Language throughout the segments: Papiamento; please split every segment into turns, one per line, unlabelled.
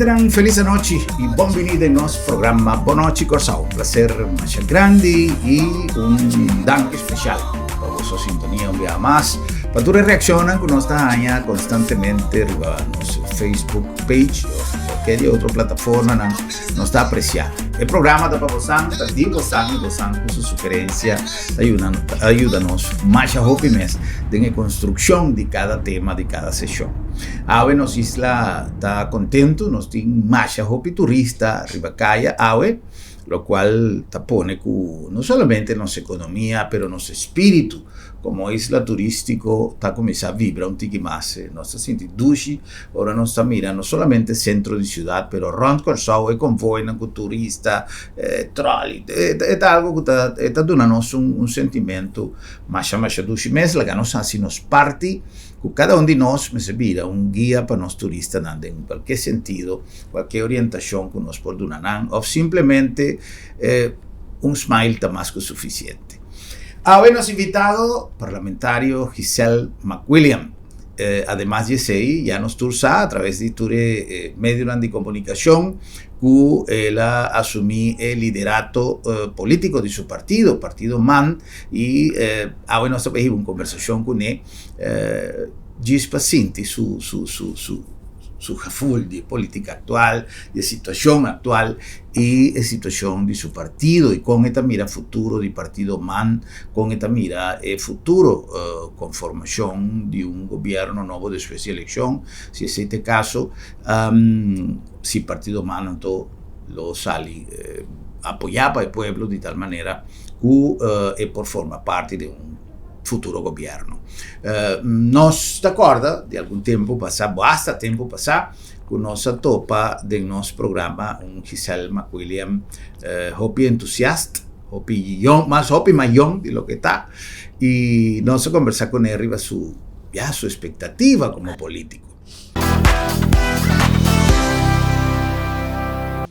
Televidentenan felis anochi y bon bini den nos programa Bon Nochi Kòrsou. Placer masha grandi y un danki special pa boso sintonia un biaha mas. Pa tur e reaccionnan cu nos ta haña constantemente riba nos Facebook page of cualkier di otro plataformanan nos ta aprecia. E programa ta pa bosan, ta di bosan y bosan cu su sugerencia ta yuda ta yuda nos masha hopi mes den e construccion di cada tema di cada sesion. Awe nos isla ta contento, nos tin masha hopi turista riba caya awe, locual ta pone cu no solamente nos economia pero nos espiritu como isla turistico ta cuminsa vibra un tiki mas. Nos ta sinti dushi ora nos ta mira no solamente centro di ciudad pero rond Corsou e convoynan cu turista, e trolley, e ta algo cu ta e ta duna nos un sentimento masha masha dushi mes. Laga nos haci nos parti cu cada un di nos mester bira un guia pa nos turistanan den cualkier sentido, cualkier orientacion cu nos por duna nan of simplemente un smile ta mas cu suficiente. Awe nos invitado, parlamentario Giselle McWilliam. Ademas di esei, ya nos tur sa a traves di tur e medionan di comunicacion cu el a asumi e liderato politico di su partido, Partido man, y awe nos ta bay hiba un conversacion cune djis pa sinti su su su su su gevoel di e politica actual, di e situacion actual y e situacion di su partido y con e ta mira futuro di partido man, con e ta mira e futuro con formacion di un gobierno nobo despues di eleccion, si esey ta e caso, si partido man anto lo sali apoya pa e pueblo di tal manera cu e por forma parti di un futuro gobierno. Nos ta corda di algun tempo pasa, basta tempo pasa, cu nos a topa den nos programa un Giselle McWilliam hopi entusiast, hopi yong, mas hopi mas yong di loke ta, y nos a conversa cune riba su, ya, su expectativa como politico.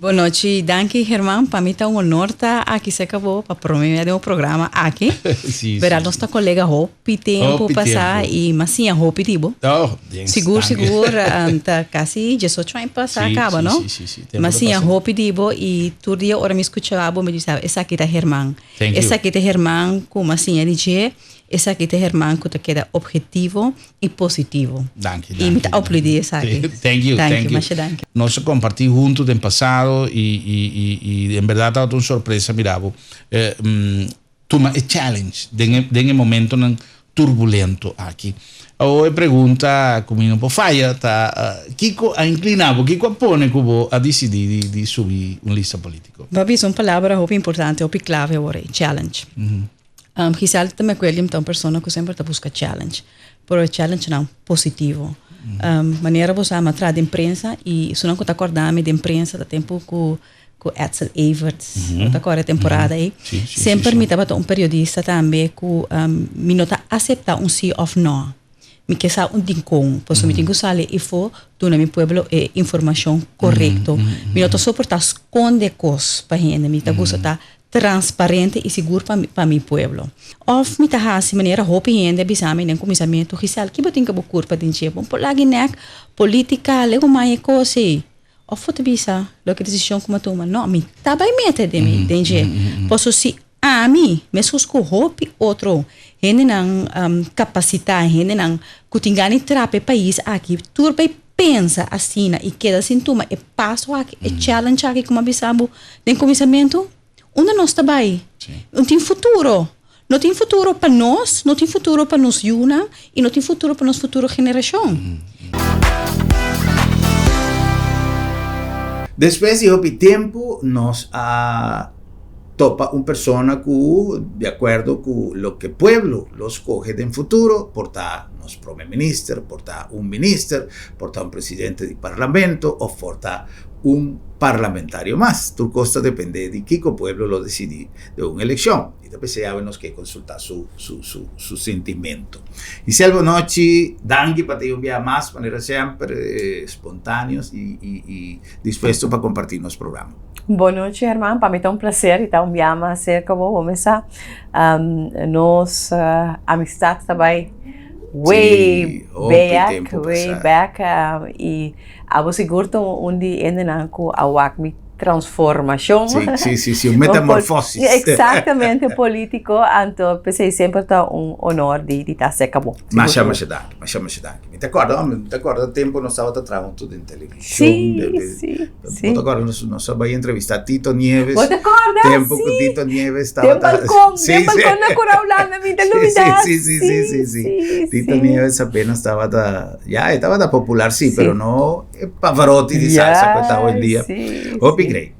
Bon nochi, danki German. Pa mi ta un honor ta aki cerca bo pa prome bia den un programa aki.
Sí,
Verá
sí,
nos
sí.
ta colega hopi tempo
Hopi
pasá
tempo.
y m'a siña hopi di bo.
Oh, bien,
Sigur,
danki.
sigur, ta casi diesocho aña pasá
Sí,
caba,
sí,
no?
sí, sí, sí, tempo
M'a
ta
siña
pasa.
hopi di bo y tur dia ora mi scucha bo mi di sabe esaki ta German.
Thank you.
Esaki ta German cu m'a siña di dje, esaki ta German cu ta keda objetivo y positivo.
Danki,
Y mi ta
danki.
aplaudí esaki.
Thank you,
Danki,
thank you.
masha danki.
Nos a compartí hunto den pasado y, y, y, y en verdad tabata un sorpresa mira bo eh, mm, tuma e challenge den e, den e momentonan turbulento aki. Awor e pregunta cu mi no por faya ta, eh, kico a inclina bo, kico a pone cu bo a dicidi di, di subi un lista politico?
Bo a bisa un palabra hopi importante, hopi clave awor ei, challenge. Giselle ta me acuerdo mi ta un persona cu semper ta busca challenge, pero e challengenan positivo. Manera bo sa mi a traha den prensa y esunnan cu ta acorda mi den prensa ta tempo cu cu Edsel Everts, bo ta acorda e temporada ey? Semper mi tabata un periodista tambe cu mi no ta acepta un si of no. Mi ke sa un dinkon, pasobra mi tin ku sali ifo duna mi pueblo e informashon korekto. Mi no ta soportá skonde kos pa hende, mi ta gusta ta transparente i sigur pa pa mi pueblo. Òf mi ta hasi manera hopi hende a bisa mi den kuminsamentu, Giselle, ki bo tin ku bo kurpa den dje? Bo por lagi nèk politika, legu mai e kos ei. Òf bo ta bisa loke desishon ku mi a tuma, no, mi ta bai mete den mi den dje. Pasobra si ami, meskos ku hopi otro hendenan kapasitá, hendenan ku tin gana di trapa e pais aki, tur bai pensa asina i keda sin tuma e paso aki, e challenge aki ku mi a bisa bo den kuminsamentu, unda nos ta bai? No tin futuro. No tin futuro pa nos, no tin futuro pa nos yunan i no tin futuro pa nos futuro generashon.
Despues di hopi tempu nos a topa un persona ku di akuerdo ku loke pueblo lo skohe den futuro por ta nos prome minister, por ta un minister, por ta un presidente di parlamento of por ta un parlamentario mas. Tur kos ta depende di kiko pueblo lo desidí den un elekshon. I ta p'esei awe nos ke konsultá su su su su sentimento. Giselle bonochi, danki pa ta un biaha mas manera semper spontaneos i i i dispuesto pa kompartí nos programa.
Bonochi Herman, pa mi ta un placer i ta un biaha mas serka bo. Bo mesa nos amistad ta bai. Way back, way back y abo sigur ta un di hendenan cu a wak mi transformacion.
Si, si, si, si, un metamorfosis.
Exactamente, politico, anto p'esey semper ta un honor di di ta cerca bo.
Masha, masha danki, masha, masha danki. Mi ta corda, mi ta corda tempo nos tabata traha hunto den television.
Si, si, si.
Bo ta corda nos a bay entrevista Tito Nieves.
Bo ta corda?
Tempo cu Tito Nieves tabata.
Den balcon, den balcon na Cura Hulanda, mi ta lubida.
Si, si, si, si, si. Tito Nieves apenas tabata, ya, e tabata popular si, pero no e Pavarotti di salsa cu ta hoy dia. Hopi great.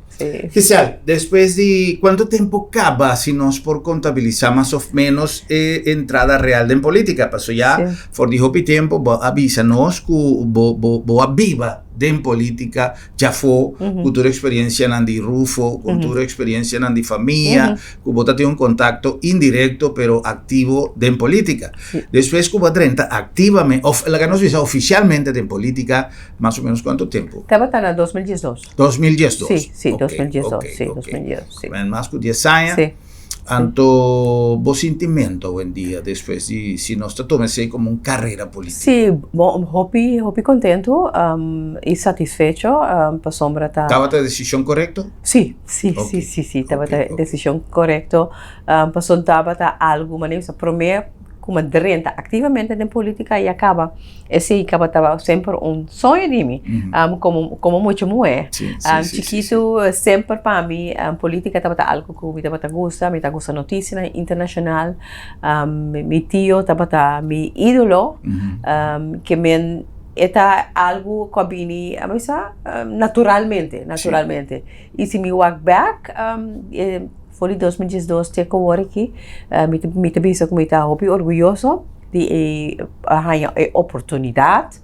Giselle, despues di cuanto tempo caba si nos por contabilisa mas of menos e entrada real den politica? Paso ya for di hopi tempo bo a bisa nos cu bo bo bo a biba den politica djafó cu tur experiencianan di Rufo, cu tur experiencianan di famia, cu bo ta tin un contacto indirecto pero activo den politica. Despues cu bo a drenta activamente, of laga nos bisa oficialmente den politica, mas o menos cuanto tempo?
Tabata na 2012.
2012?
Sí, sí, 2012, sí, 2012, sí.
Mas cu dies aña.
Sí.
Anto bo sintimento awendia despues di si nos ta tuma esei como un carera politica?
Sí, bo hopi hopi contento y satisfecho pasobra ta.
Tabata e decision corecto?
Sí, sí, sí, sí, sí, tabata e decision corecto pasobra tabata algo manera bisa prome cu mi a drenta activamente den politica y a caba. Esei tabata semper un soño di mi, como como mucha muhé. Chikitu semper pa mi politica tabata algo ku mi tabata gusta, mi ta gusta notisianan internashonal. Mi tio tabata mi idolo, ke men e ta algo ku a bini a bisa naturalmente, naturalmente. I si mi wak bek for di 2012 te ku awor aki mi ta bisa ku mi ta hopi orguyoso di e a haña e oportunidat,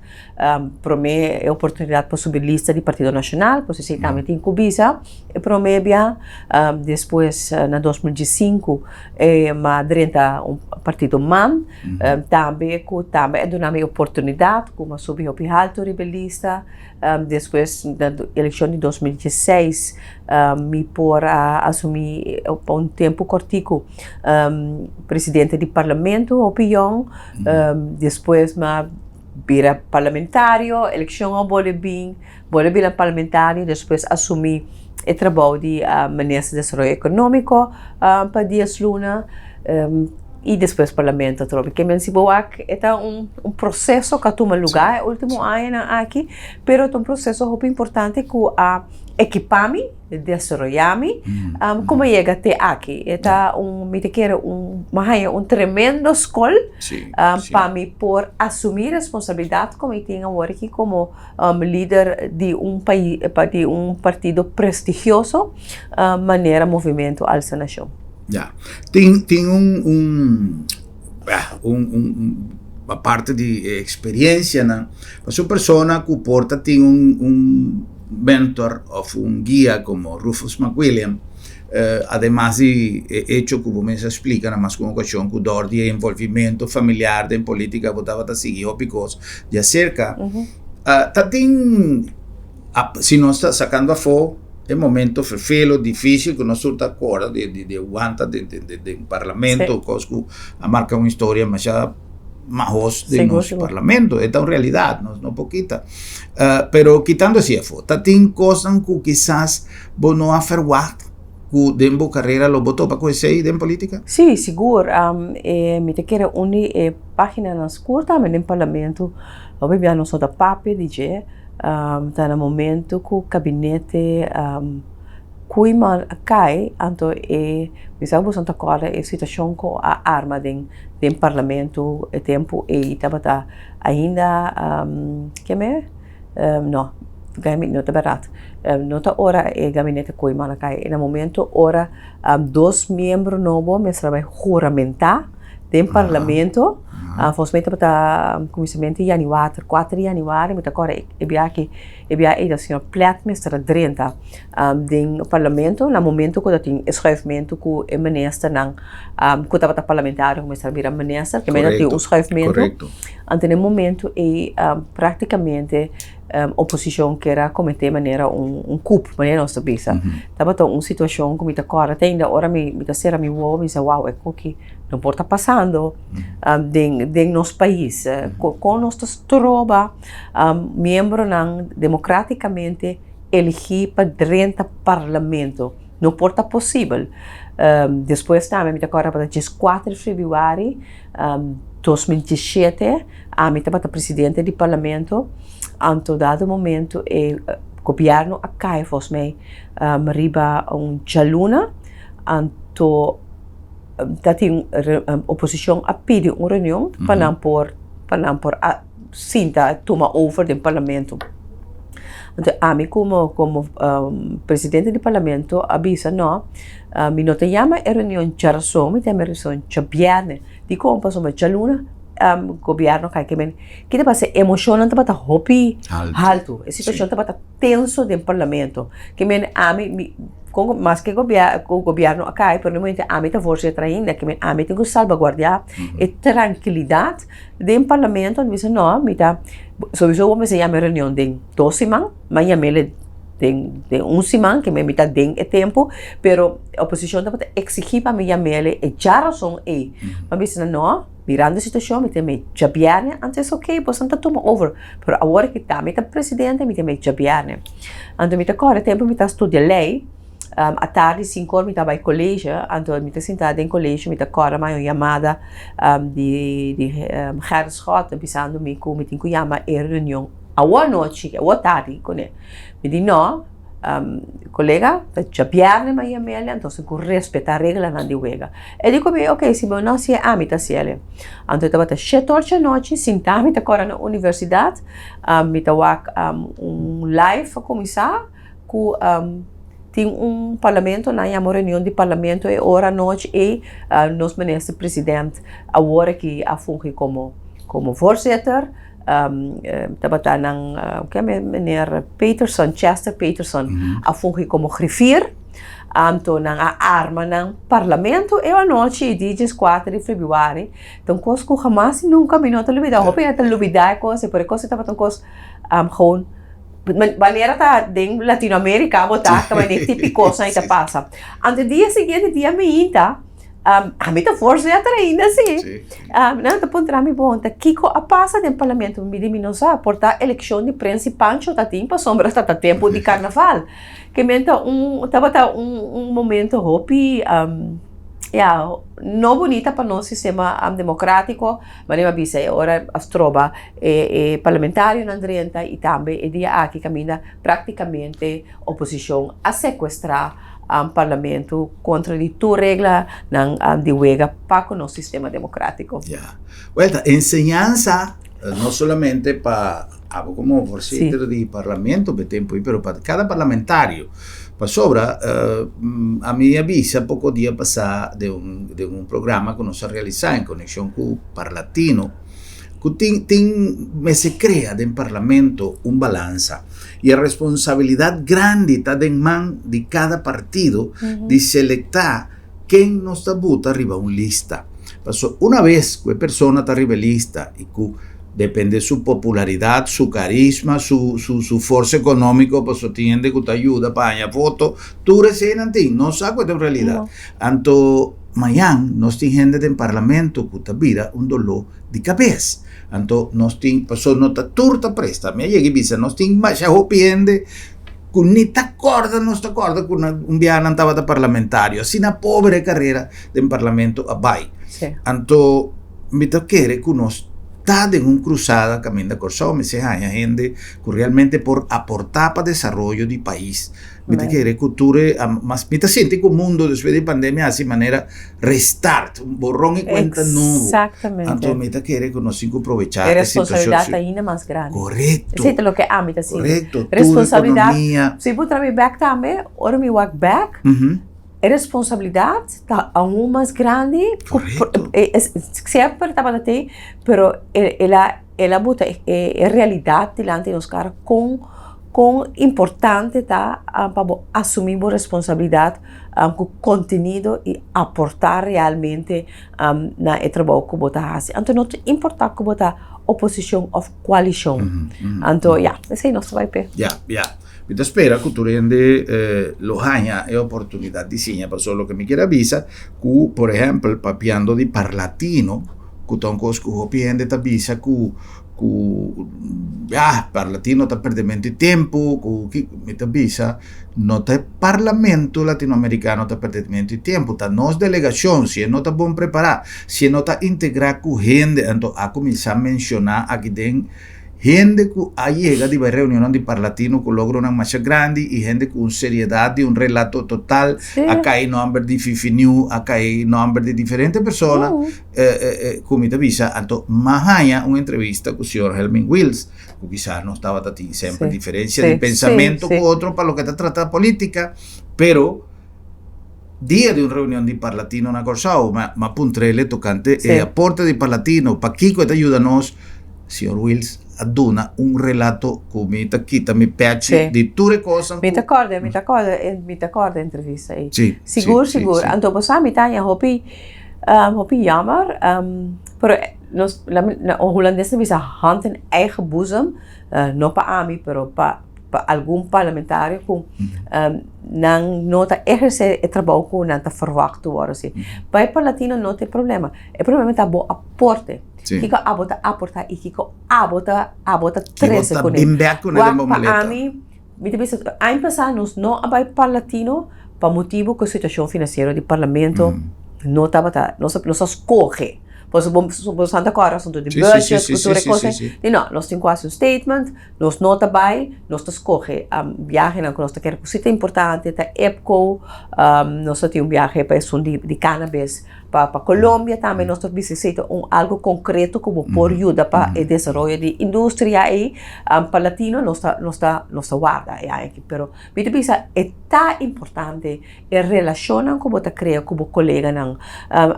promé e oportunidat pa subi lista di Partido Nashonal, pues esei tambe tin ku bisa e promé bia, despues na 2015 e m'a drenta un partido man, tambe ku tambe a duna mi e oportunidat ku m'a subi hopi haltu riba e lista. Despues na elekshon di 2016 mi por a asumí pa un tempu kòrtiku presidente di parlamento hopi yòn. Despues mi a bira parlamentario, elekshon a bolbe bin, bolbe bira parlamentario, despues asumí e trabou di minister di desaroyo ekonómiko pa dies luna. Y despues parlamento atrobe. Ke men si bo wak e ta un proceso ku a tuma luga e ultimo añanan aki, pero ta un proceso hopi importante ku a ekipa mi, desaroya mi, ku mi a yega te aki. E ta un, mi ta kere un, mi a haña un tremendo skol pa mi por asumi responsabilidat ku mi tin awor aki komo lider di un pais, di un partido prestigioso manera Movimento Alsa Nashon.
Ya. Tin tin un un un un aparte di e experiencianan, pasobra un persona cu por ta tin un un mentor of un guia como Rufus McWilliam, ademas di e hecho cu bo mes a splica na mas cu un ocasion cu dor di e envolvimento familiar den politica bo tabata sigui hopi cos di acerca, ta tin si nos ta sacando afo E momento ferfelo, dificil cu nos tur ta acorda di di di wanta den den den parlamento, cos cu a marca un historia masha mahos den nos parlamento, e ta un realidad, nos no por kita. Pero kitando esey afo, ta tin cosnan cu kisas bo no a ferwagt cu den bo carera lo bo topa cu esey den politica?
Si, sigur. Mi ta kere un di e paginanan scur tambe den parlamento, hopi bia nos no ta papia di dje. Ta na momento ku kabinete Koeiman a kai, anto e mi sa ku boso ta kòrda e situashon ku a arma den den parlamento e tempu ei tabata ainda keme no no ta bèrdat no ta ora e gabinete Koeiman a kai na momento ora dos miembro nobo mester a bai huramentá den parlamento volgens mij tabata kuminsamentu di januari kuater di januari mi ta kòrda e bia aki e bia ei ta señor Plet mester a drenta den parlamento na momento ku ta tin e schuifmentu ku e ministernan ku tabata parlamentario ku mester a bira minister ke mester tin un schuifmentu anto na e momento ei praktikamente oposishon kier a kometé manera un coup manera nos ta bisa tabata un situashon ku mi ta kòrda te ainda ora mi ta sera mi wowo mi bisa wou e koki no por ta pasando den. den den nos pais. Kon nos ta stroba miembronan democraticamente eligi pa drenta parlamento. No por ta posibel. Despues tambe mi ta kòrda tabata dieskuater di febrüari 2017 ami tabata presidente di parlamento anto dado momento e gobièrnu a kai volgens mij riba un djaluna anto ta tin oposishon a pidi un reunion pa nan por pa nan por a sinta tuma over den parlamento. Anto ami komo komo presidente di parlamento a bisa no mi no ta yama e reunion djarason mi ta yama e reunion djabièrnè dikon pasobra djaluna gobièrnu kai ke men kita pasa e emoshonnan tabata hopi haltu e situashon tabata tenso den parlamento ke men ami mi kon maske ku gobièrnu a kai pero no ami ta voorzitter ainda ke men ami tin ku salbaguardiá e trankilidat den parlamento mi bisa no mi ta sowiso bo mester yama e reunion den dos siman mi a yam'el den den un siman ke mi ta den e tempu pero oposishon tabata eksigí pa mi yam'el e djarason ei mi a bisa nan no Mirando e situacion mi ta mei djabierne, antes ok boso ta tuma over, pero awor ki ta mi ta presidente mi ta mei djabierne. Anto mi ta kore tempo mi ta studia ley, atardi sinku or mi ta bai colegio, anto mi ta sinta den colegio mi ta kore mai un yamada di di Gerrit Schotte bisando mi ku mi tin ku yama e reunion awor anochi, awor tardi kuné. Mi di no. Kolega, ta djabièrnè mi a yam'el, entonces ku respetá reglanan di wega. E di ku mi, ok, si bo no hasié, ami ta hasiel. Anto e tabata shete or djanochi, sintá mi ta kòrda na universidat, mi ta wak un live a kuminsá ku tin un parlamento, nan yama un reunion di parlamento e ora anochi ei nos minister president awor aki a fungi komo komo voorzitter. Tabata nan ke meneer Peterson, Chester Peterson a fungi komo griffier. Anto nan a arma nan parlamento e anochi di dieskuater di febrüari. Ta un kos ku hamas i nunka mi no ta lubida. Hopi hende ta lubida e kos ei, pero e kos ei tabata un kos gewoon manera ta den Latinoamerika bo ta, ta manera típiko kosnan ei ta pasa. Anto e dia siguiente, dia meinta. Ami ta voorzitter ainda si.
Sí.
Nan ta puntra mi bon, ta kiko a pasa den parlamento? Mi di mi no sa, por ta elekshon di Prins i Pancho ta tin pasobra ta ta tempu di karnaval. Ke men ta un tabata un un momento hopi ya no bunita pa nos sistema demokratiko, manera mi a bisa e ora a stroba e e parlamentarionan drenta i tambe e dia aki kaminda praktikamente oposishon a sekuestrá parlamento kontra di tur reglanan di wega pa ku nos sistema demokratiko.
Ya. Wel ta enseñansa no solamente pa abo komo voorzitter di parlamento p'e tempu ei, pero pa kada parlamentario. Pasobra ami a bisa poko dia pasá den un den un programa ku nos a realisá en konekshon ku Parlatino ku tin tin mester krea den parlamento un balansa. I e responsabilidat grandi ta den man di kada partido di selektá ken nos ta buta riba un lista. Pasobra una bes ku e persona ta riba e lista i ku depende su popularidat, su karisma, su su su forsa ekonómiko, pasobra tin hende ku ta yuda pa haña voto, tur eseinan tin, nos sa ku e ta un realidat. Anto mañan nos tin hende den parlamento ku ta bira un doló di kabes. Anto nos tin, pasobra no ta tur ta presta. Mi a yega i bisa nos tin masha hopi hende ku ni ta kòrda nos ta kòrda ku nan un biaha nan tabata parlamentario. Asina pober e karera den parlamento a bai. Anto mi ta kere ku nos ta den un krusada kaminda Kòrsou mester haña hende ku realmente por aportá pa desaroyo di pais. Mi ta kere ku tur e mas mi ta sinti ku mundo despues di pandemia hasi manera restart, un borron y cuenta nobo.
Exactamente.
Anto mi ta kere ku nos tin ku probechá
E
e situashon.
responsabilidat ta ainda mas grandi.
Korekto.
Esei ta loke ami ta sinti.
Korekto, tur
Responsabilidat,
ekonomia.
si bo traha mi bèk tambe, ora mi wak bèk, e responsabilidat ta aun mas grandi ku
Korekto.
semper tabata tin, pero el a El a buta e realidat dilanti nos kara kon kon importante ta pa bo asumí bo responsabilidat ku kontenido i aportá realmente na e trabou ku bo ta hasi. Anto no ta importá ku bo ta oposishon òf koalishon. Anto ya, esei nos ta bai p'e.
Ya, ya. Mi ta spera ku tur hende lo haña e oportunidat di siña. Pasobra loke mi kier a bisa ku, por ehèmpel, papiando di Parlatino. Ku ta un kos ku hopi hende ta bisa ku ku ya Parlatino ta perdemento di tempu ku kiko mi ta bisa no ta e parlamento latinoamericano ta perdemento di tempu ta nos delegashon si e no ta bon prepará si e no ta integrá ku hende anto a kuminsá menshoná aki den Hende ku a yega di bai reunionnan di Parlatino ku logronan masha grandi i hende ku un seriedat di un relato total a kai nòmber di Fifi New, a kai nòmber di diferente persona ku mi ta bisa. Anto m'a haña un entrevista ku señor Helmin Wiels ku kisas nos tabata tin semper diferensia di pensamentu ku otro pa loke ta trata politica, pero dia di un reunion di Parlatino na Kòrsou m'a puntr'el tokante e aporte di Parlatino, pakiko e ta yuda nos. Señor Wiels a duna un relato ku mi ta kita mi pechi di tur e kosnan ku.
Mi ta kòrda, mi ta kòrda, mi ta kòrda e entrevista ei. Sigur, sigur. Anto bo sa mi ta haña hopi, hopi jammer, pero nos, na hulandes ta bisa hand in eigen boezem, no pa ami, pero pa pa algun parlamentario ku nan no ta ehersé e trabou ku nan ta ferwagt wòrdu hasi. Pa e parlatino no ta e problema, e problema ta bo aporte. Kiko abo ta aportá i kiko abo ta abo ta trese kuné. Wak pa ami, mi ta bisa aña pasá nos no a bai Parlatino pa motibu ku e situashon finansiero di parlamento no tabata, nos nos a skohe. Pasobra bo bo sa ta kòrda asuntu di budget ku tur e kos ei. Di no, nos tin ku hasi un statement, nos no ta bai, nos ta skohe biahenan ku nos ta kere ku si ta importante, ta EPCO, nos ta tin un biahe pa esun di cannabis. Pa pa Colombia tambe nos ta bisa esei ta un algo concreto ku bo por yuda pa e desaroyo di industria ei. Pa latino nos ta nos ta nos ta warda e aña aki. Pero mi ta bisa e ta importante e relashonnan ku bo ta krea ku bo koleganan.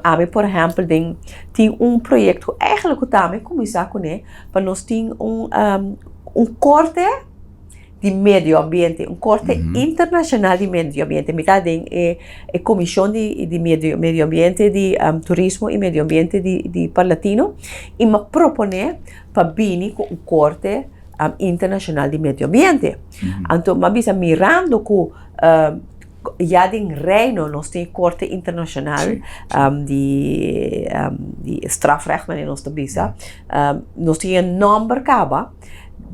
Ami por ehèmpel den tin un proyekto eigenlijk ku tambe kuminsá kuné pa nos tin un un korte. di medio ambiente, un korte internashonal di medio ambiente. Mi ta den e e komishon di di medio medio ambiente di turismo i medio ambiente di di Parlatino i mi a proponé pa bini ku un korte internashonal di medio ambiente. Anto mi a bisa mirando ku ya den Reino nos tin e korte internashonal di di strafrecht manera nos ta bisa, nos tin e nòmber kaba.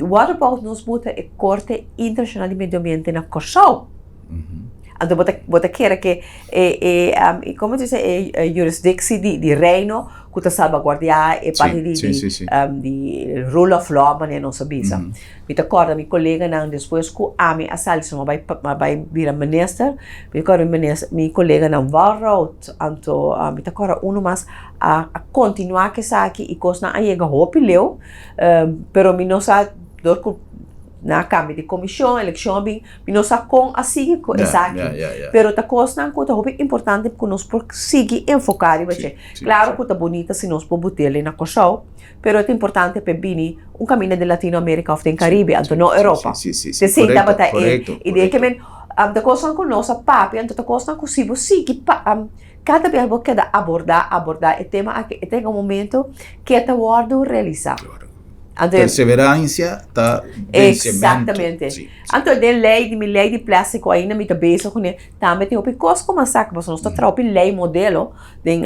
What about nos buta e Korte Internashonal di Medio Ambiente na Kòrsou? Anto bo ta bo ta kere ke e e um komo ta bisa e jurisdictie di di Reino ku ta salbaguardiá e parti di di um di rule of law manera nos a bisa. Mi ta kòrda mi koleganan despues ku ami a sali so mi a bai mi a bai bira minister, mi ta kòrda mi minister mi koleganan Walroud anto mi ta kòrda unu mas a a kontinuá ku esaki i kosnan a yega hopi leu. Pero mi no sa dor ku nan a kambia di komishon, elekshon a bin, mi no sa kon a sigui ku esaki. Pero ta kosnan ku ta hopi importante ku nos por sigui enfoká riba dje. Klaro ku ta bunita si nos por but'el na Kòrsou, pero ta importante pa e bini un kaminda den Latinoamerika òf den Karibe, anto no Europa. Esei tabata e idea. Ke men ta kosnan ku nos a papia, anto ta kosnan ku si bo sigui Kada bes bo keda abordá, abordá e tema aki, e ta yega un momento ke ta wòrdu realisá.
Anto, Perseverancia ta vensemento.
Exactamente.
Sí, sí.
Anto den lei di mi lei di plástiko ainda mi ta bezig kuné, tambe tin hopi kos ku mi a saka pasobra nos ta traha hopi lei modelo den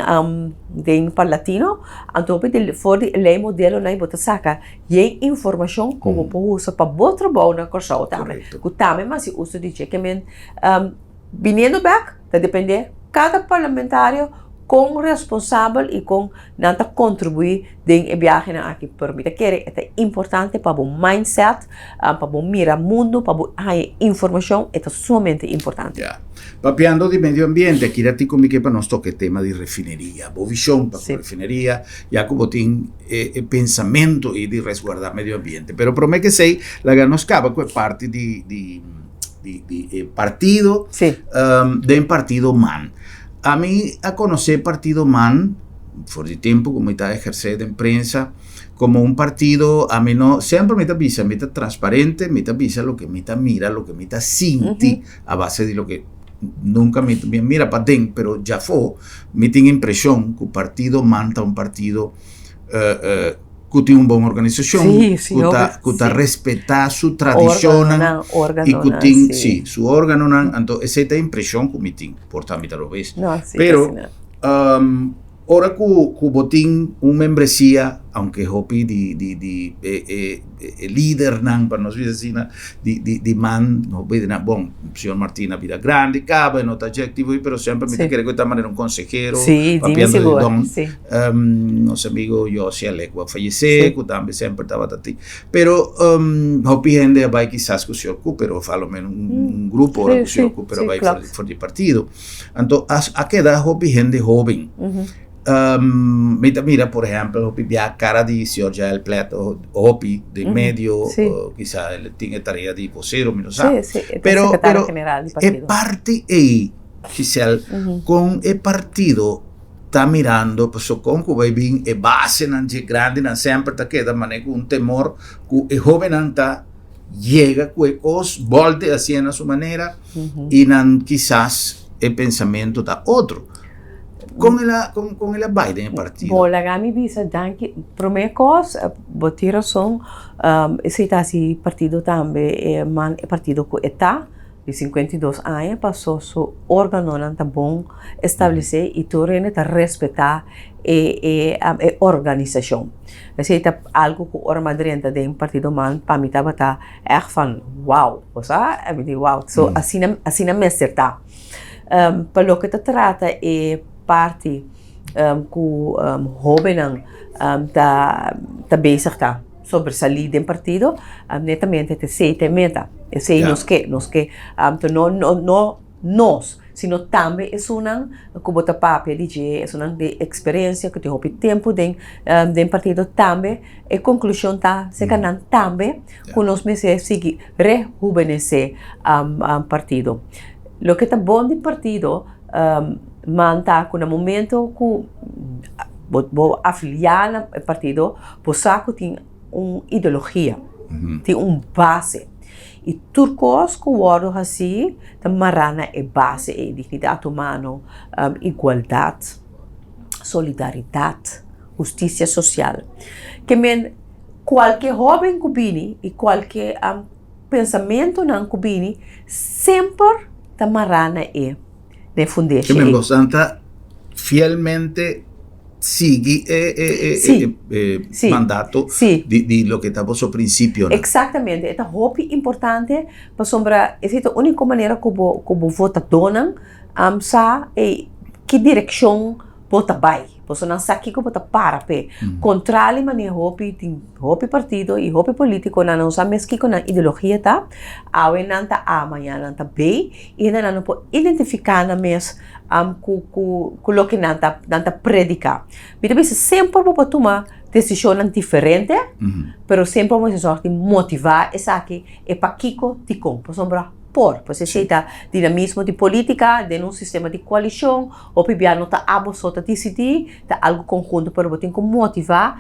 den Parlatino, anto hopi di for di e lei modelonan bo ta saka yen informashon ku bo por usa pa bo trabou na Kòrsou tambe,
Korekto.
ku tambe mi a hasi uso di dje. Ke men Biniendo bek ta depende kada parlamentario kon responsabel i kon nan ta kontribuí den e biahenan aki. Pero mi ta kere e ta importante pa bo mindset, pa bo mira mundu, pa bo haña informashon, e ta sumamente importante.
Ya. Papiando di medio ambiente, aki ratico mi ke pa nos toca e tema di refineria. Bo vision pa cu refineria, ya cu bo tin e e pensamento ei di resguarda medio ambiente. Pero prome cu esey, laga nos caba cu e parti di di. di, di e partido,
sí.
um, den partido man. Ami a conoce partido man, for di tempo como ta ejerce den prensa, como un partido, ami no, sempre mi ta bisa, mi ta transparente, mi ta bisa lo que mi ta mira, lo que mi ta sinti, a base di lo que nunca mi, mi mira pa den, pero djafo, mi tin impresion cu partido man ta un partido uh, uh, ku tin un bon organisashon, ku ta ku ta respetá su tradishonnan i ku tin sí su órganonan, anto esei ta e impreshon ku mi tin, por ta mi ta robes. Pero Ora ku bo tin un membresia, aunke hopi di di di e e e lidernan, pa nos bisa asina, di di di man, hopi di nan, bon, señor Martina a bira grandi kaba, e no ta dje aktivo ei, pero semper mi ta kere ku e ta manera un konsehero, papiando di don. Nos amigo Yossi Alek ku a fayesé, ku tambe semper tabata tin. Pero hopi hende a bai kisas ku señor Cooper, òf alomenos un grupo ora ku señor Cooper a bai for di partido. Anto a keda hopi hende hoben. Mi ta mira por ehempel hopi bia cara di señor Jael Plet hopi den medio, kisa el tin e tarea di vocero mi no sa. Pero pero e parti ey Giselle con e partido ta mirando paso con cu bay bin e basenan dje grandinan semper ta keda mane cu un temor cu e hobennan ta yega ku e kos, bòlte hasié na su manera i nan kisas e pensamentu ta otro. Kon el a kon kon el a bai den e partido?
Bo laga mi bisa danki. Promé kos bo tin rason, esei ta hasi partido tambe e man e partido ku e ta di 52 aña paso su órganonan ta bon establesé i tur hende ta respetá e e e organisashon. Esei ta algu ku ora mi a drenta den Partido Man pa mi tabata ègt van wow, bo sa? Mi di wow, so asina asina mester ta. Pa loke ta trata e parti ku hóbennan ta ta bezig ta sobresalí den partido, netamente ta esei ta e meta, esei nos ke, nos ke no no no nos. sino tambe esunnan ku bo ta papia di dje, esunnan di eksperensia ku tin hopi tempu den den partido tambe e konklushon ta serka nan tambe ku nos mester sigui rehubenesé partido. Loke ta bon di partido man ta ku na momento ku bo bo afiliá na e partido bo sa ku tin un ideologia, tin un base. I tur kos ku wòrdu hasí ta mará na e base ei, dignidat humano, igualdat, solidaridat, hustisia sosial. Ke men kualke hóben ku bini i kualke pensamentunan ku bini semper ta mará na e fundeshi
ei. Ke men boso ta fielmente sigui e e mandato di loke ta boso prinsipionan.
Eksaktamente, e ta hopi importante pasobra esei ta úniko manera ku bo ku bo votadónan sa ei ki direkshon bo ta bai, pasobra nan sa kiko bo ta para p'e. Kontrali manera hopi tin hopi partido i hopi polítikonan no sa mes kiko nan ideologia ta, awe nan ta A mañana nan ta B i hendenan no por identifiká nan mes ku ku ku loke nan ta nan ta prediká. Mi ta bisa semper bo por tuma desishonnan diferente, pero semper bo mester sòrg di motivá esaki e pakiko dikon. Pasobra por, pues esei ta dinamismo di polítika den un sistema di koalishon, hopi bia no ta abo so ta disidí, ta algu konhunto, pero bo tin ku motivá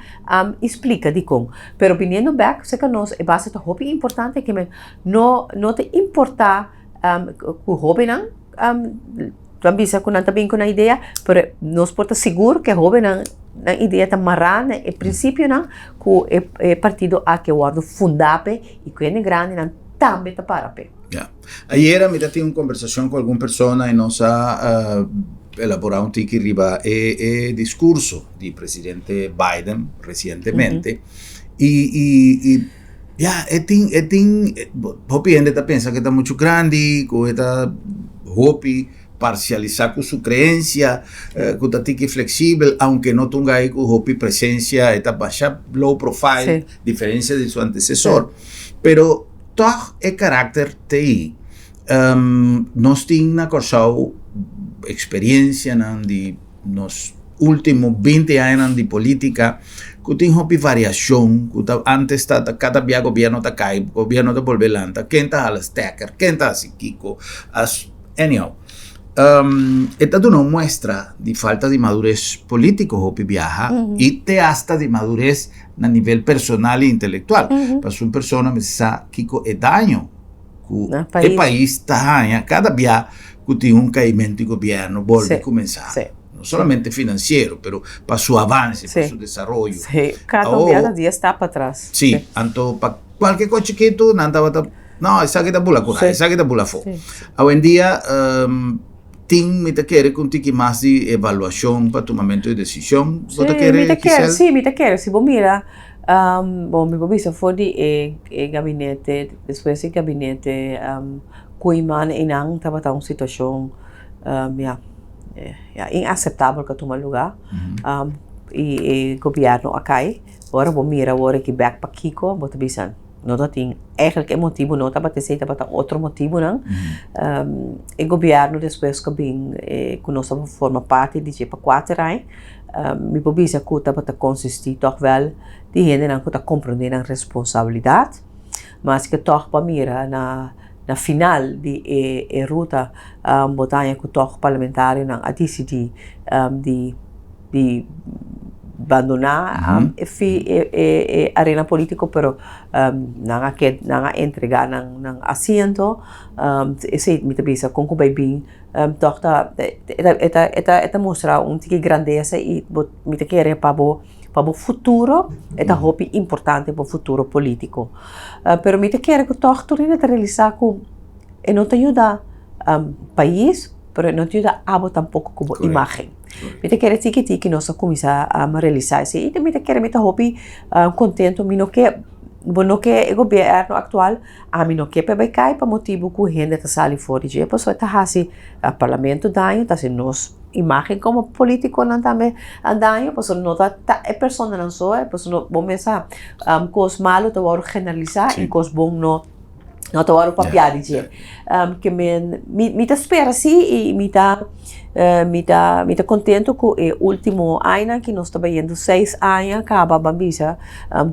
i splika dikon. Pero biniendo bèk serka nos e base ta hopi importante ke men no no ta importá ku hóbennan ta bisa ku nan ta bin ku nan idea, pero nos por ta sigur ku e hóbennan nan idea ta mará na e prinsipionan ku e partido aki a wòrdu fundá p'e i ku hende grandinan tambe ta para p'e.
Ya. Ayera mi ta tin un kombersashon ku algun persona i nos a elaborá un tiki riba e e diskurso di presidente Biden resientemente i i i Ya, e tin, e tin, hopi hende ta pensa ku e ta muchu grandi, ku e ta hopi parsialisá ku su kreensia, ku ta tiki fleksibel, aunke no ta un gai ku hopi presensia, e ta basha low profile, diferensia di su antesesor. Pero tòg e karakter t'ei. Nos tin na Kòrsou eksperiensianan di nos ultimo 20 añanan di politica cu tin hopi variacion cu ta antes ta cada bia gobierno ta cay gobierno ta bolbe lanta ken ta hala stekker ken ta haci kico as anyhow e ta duna un muestra di falta di madurez politico hopi biaha y te hasta di madurez na nivel personal y intelectual pasobra un persona mester sa kico e daño ku e pais ta haña kada bia ku tin un kaimento di gobièrnu bolbe kuminsá. No solamente finansiero, pero pa su avanse, pa su desaroyo.
Sí, kada un bia ta dies stap patras.
Sí, anto pa kualke kos chikitu nan tabata, no, esaki ta bula kura, esaki ta bula afó. Awendia. Tin mi ta kere ku un tiki mas di evaluashon pa tumamentu di desishon. Bo ta
Sí,
kere,
mi ta kere,
Giselle?
sí, mi ta kere. Si bo mira, bon, mi por bisa for di e e gabinete, despues di gabinete Koeiman einan tabata un situashon, ya, ya, inaseptabel ku a tuma lugá. I e gobièrnu a kai. Ora bo mira awor aki bèk pakiko, bo ta bisa no ta tin, eigenlijk e motibu no tabata esei, tabata otro motibunan. E gobièrnu despues ku a bin ku nos tabata forma parti di dje pa kuater aña, mi por bisa ku tabata konsistí tòg wèl di hendenan ku ta komprondé nan responsabilidat, maske tòg bo a mira na na final di e e ruta bo ta haña ku tòg parlamentarionan a disidí di di bandoná e fi e e arena polítiko pero nan a ked nan a entregá nan nan asiento esei mi ta bisa kon ku bai bin tòg ta e ta e ta e ta mustra un tiki grandesa i bo mi ta kere pa bo pa bo futuro e ta hopi importante bo futuro polítiko pero mi ta kere ku tòg tur hende ta realisá ku e no ta yuda pais pero e no ta yuda abo tampoko ku bo imagen. Mi ta kere tiki tiki nos a kuminsá realisá esei i mi ta kere mi ta hopi kontentu mi no ke bo no ke e gobièrnu aktual ami no ke pa e bai kai pa motibu ku hende ta sali for di dje pasobra e ta hasi parlamento daño ta hasi nos imagen komo politikonan tambe daño pasobra no ta ta e personanan so pasobra bo mes sa kos malu ta wòrdu generalisá i kos bon no. No ta wòrdu papiá di dje. Ke men, mi, mi ta spera sí i mi ta, mi ta, mi ta kontentu ku e último añanan ki nos ta bayendo seis aña kaba ban bisa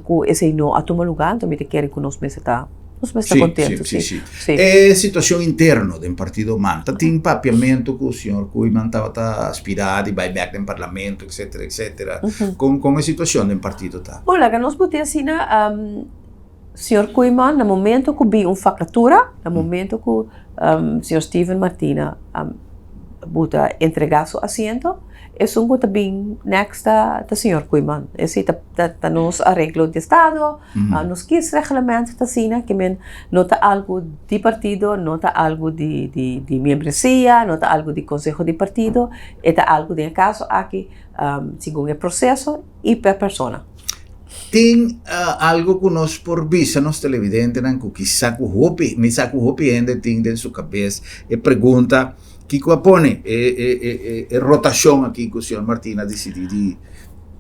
ku esei no a tuma lugá, anto mi ta kere ku nos mester ta, nos mester ta kontentu, sí.
Sí, sí, sí. E situashon interno den partido man, ta tin papiamentu ku señor Koeiman tabata aspirá di bai bèk den parlamento, etcetera, etcetera. Kon, kon e situashon den partido ta?
Bon, laga nos bot'é asina, Señor Koeiman, na momento ku bin un vakatura, na momento ku señor Steven Martina buta entregá su asiento, esun ku ta bin next ta señor Koeiman. Esei ta ta nos areglo di estado, nos kiesreglement ta asina, ke men no ta algu di partido, no ta algu di di miembresia, no ta algu di konseho di partido, e ta algu den e kaso aki segun e proseso i per persona.
Tin algo ku nos por bisa nos televidentenan ku kisa ku hopi, mi sa ku hopi hende tin den su kabes e pregunta, kiko a pone e e e e rotashon aki ku señor Martina a disidí di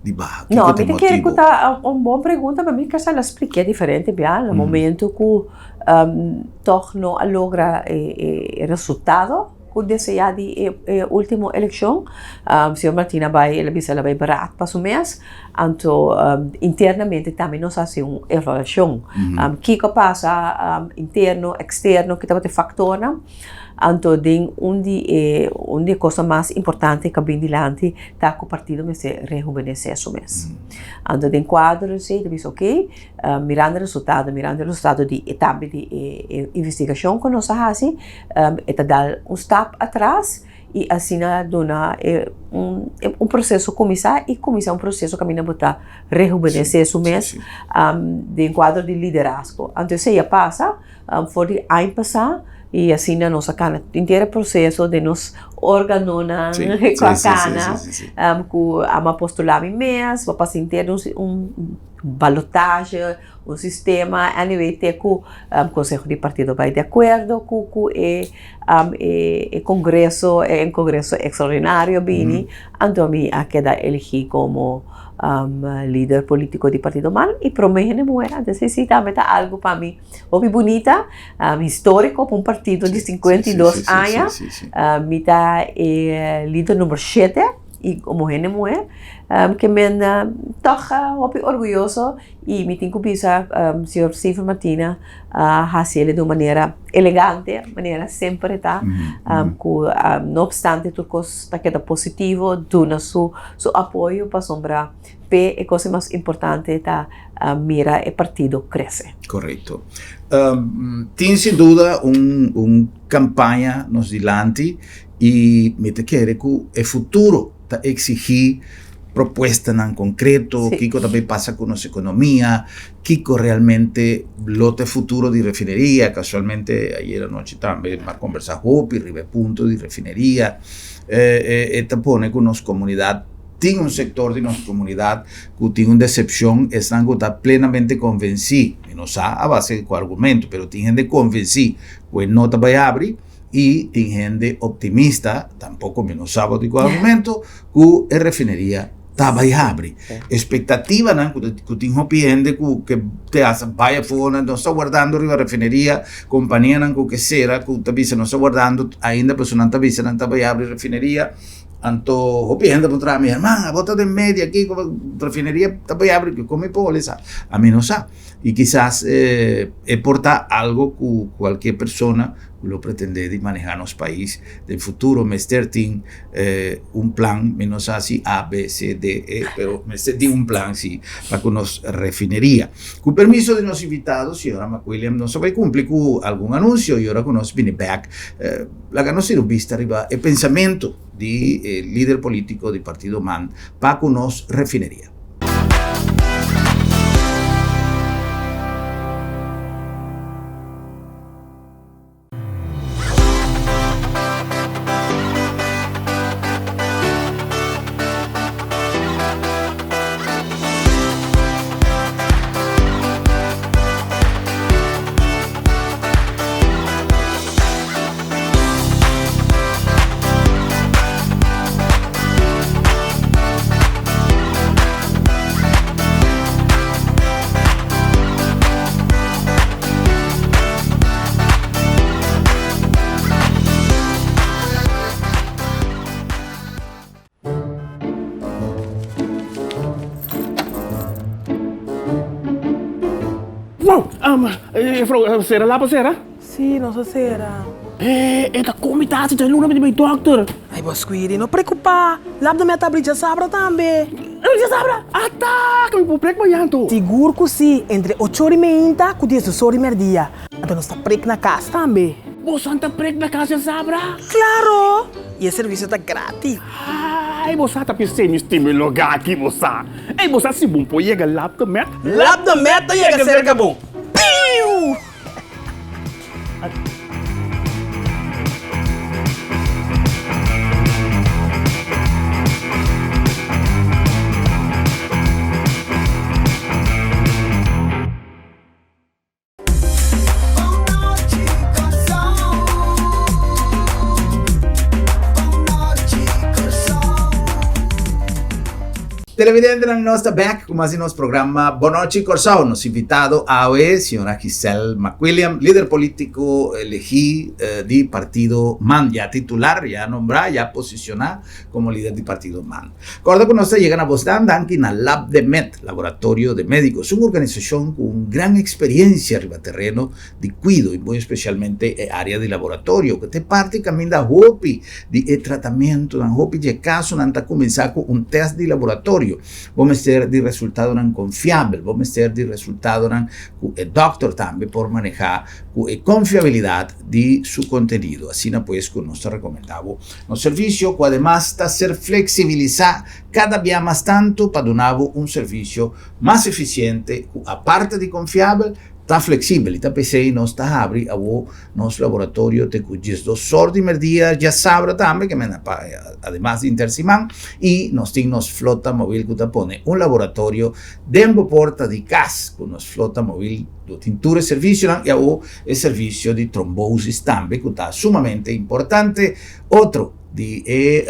di baha?
No, mi ta kere ku ta un bon pregunta, pero mi kasa la spliké diferente bia na momento ku tòg no a logra e e resultado. Ku deseá di e e último elekshon, señor Martina bai, el a bisa el a bai beraad pa su mes, anto internamente tambe nos a hasi un evaluashon. Kiko a pasa interno, eksterno, ki tabata e faktornan, anto den un di e un di e kosnan mas importante ku a bin dilanti ta ku partido mester rehubenesé su mes. Anto den kuadro di esei ta bisa oke, Mirando e resultado, mirando e resultado di e tambe di e investigashon ku nos a hasi, e ta dal un stap atras i asina duna e un un proseso kuminsá i kuminsá un proseso kaminda bo ta rehubenesé su mes den kuadro di liderazgo. Anto esei a pasa for di aña pasá i asina nos a kana henter e proseso den nos organonan ku a kana ku amo a postulá mi mes, bo a pasa henter un balotaje, un sistema, anyway te ku konseho di partido bai di akuerdo ku ku e e kongreso e kongreso ekstraordinario bini, anto mi a keda eligí komo lider polítiko di partido man i promé hende muhé, anto esei si tambe ta algu pa mi hopi bunita, históriko pa un partido di 52 aña, mi ta e lider number shete. I komo hende muhé ke men tòg hopi orguyoso i mi tin ku bisa señor Steven Martina a hasi el di un manera elegante, manera semper e ta, ku no opstante tur kos ta keda positivo duna su su apoyo pasobra p'e e kos mas importante ta mira e partido krese.
Korekto. Tin sin duda un un kampaña nos dilanti I mi ta kere ku e futuro ta eksigí Propuestanan concreto, kico ta bay pasa cu nos economia, kico realmente lo ta e futuro di refineria. Casualmente ayer anochi tambe a conversa hopi riba e punto di refineria. E ta pone cu nos comunidad, tin un sector di nos comunidad cu tin un decepcion, esnan cu ta plenamente convenci, mi no sa a base di cua argumento, pero tin hende convenci cu e no ta bay habri. I tin hende optimista, tampoco mi no sa bo di cua argumento, cu e refineria ta bay habri. Expectativanan cu tin hopi hende cu ke te hasta bay afo, nan ta wardando riba refineria, companianan cu ke cera cu ta bisa nos ta wardando ainda pasobra nan ta bisa nan ta bay habri refineria. Anto hopi hende a puntra mi, herman, abo ta den media kico refineria ta bay habri? Con mi por sa? Ami no sa. I kisas e por ta algo ku kualke persona ku lo pretendé di manehá nos pais den futuro mester tin un plan, mi no sa si A, B, C, D, E, pero mester tin un plan si pa ku nos refineria. Ku permiso di nos invitado, señora McWilliam, nos a bai kumpli ku algun anunsio i ora ku nos bini bèk laga nos tira un bista riba e pensamentu di e lider polítiko di Partido man pa ku nos refineria.
Wow! Juffrouw, sera lapa sera?
Sí, nos a sera.
E ta komi ta hasi djaluna mi ta bai dòkter.
Ay bo Squiri, no preokupá. Lap de mei ta abri djasabra tambe.
Abri djasabra? Ata! Ke mi por prek mañan anto?
Sigur ku sí, entre ocho ora i meinta ku diesdos ora i mèrdia. Anto nos ta prek na kas tambe.
Boso ta prek na kas djasabra?
Klaro! I e servisio ta gratis.
Ay, bo sa ta pis'é mi stima e lugá aki, bo sa. Ey, bo sa si bon por yega Lap de Met?
Lap de Met ta yega serka bo. Piu!
Televidentenan nos ta back ku mas di nos programa Bonochi Kòrsou. Nos invitado awe señora Giselle McWilliam, lider polítiko elegí di partido man, ya titular, ya nombrá, ya posishoná komo lider di partido man. Kòrda ku nos ta yega na bosnan danki na Lab de Med, Laboratorio de Médicos, un organisashon ku un gran eksperiencia riba tereno di kuido i muy espesialmente e área di laboratorio ku ta e parti kaminda hopi di e tratamentunan, hopi di e kasonan ta kuminsá ku un tèst di laboratorio. Bo mester di resultadonan konfiabel, bo mester di resultadonan ku e dòkter tambe por manehá ku e konfiabilidat di su kontenido. Asina pues ku nos ta rekomendá bo nos servisio ku ademas ta ser fleksibilisá Kada bia mas tantu pa duna bo un servisio mas efisiente ku aparte di konfiabel, ta fleksibel. I ta p'esei nos ta habri awo nos laboratorio te ku diesdos sor di merdia djasabra tambe, ke mena pa ademas di inter siman, i nos tin nos flota mobil ku ta pone un laboratorio den bo porta di kas. Ku nos flota mobil lo tin tur e servisionan i awo e servisio di trombosis tambe ku ta sumamente importante. Otro. Di e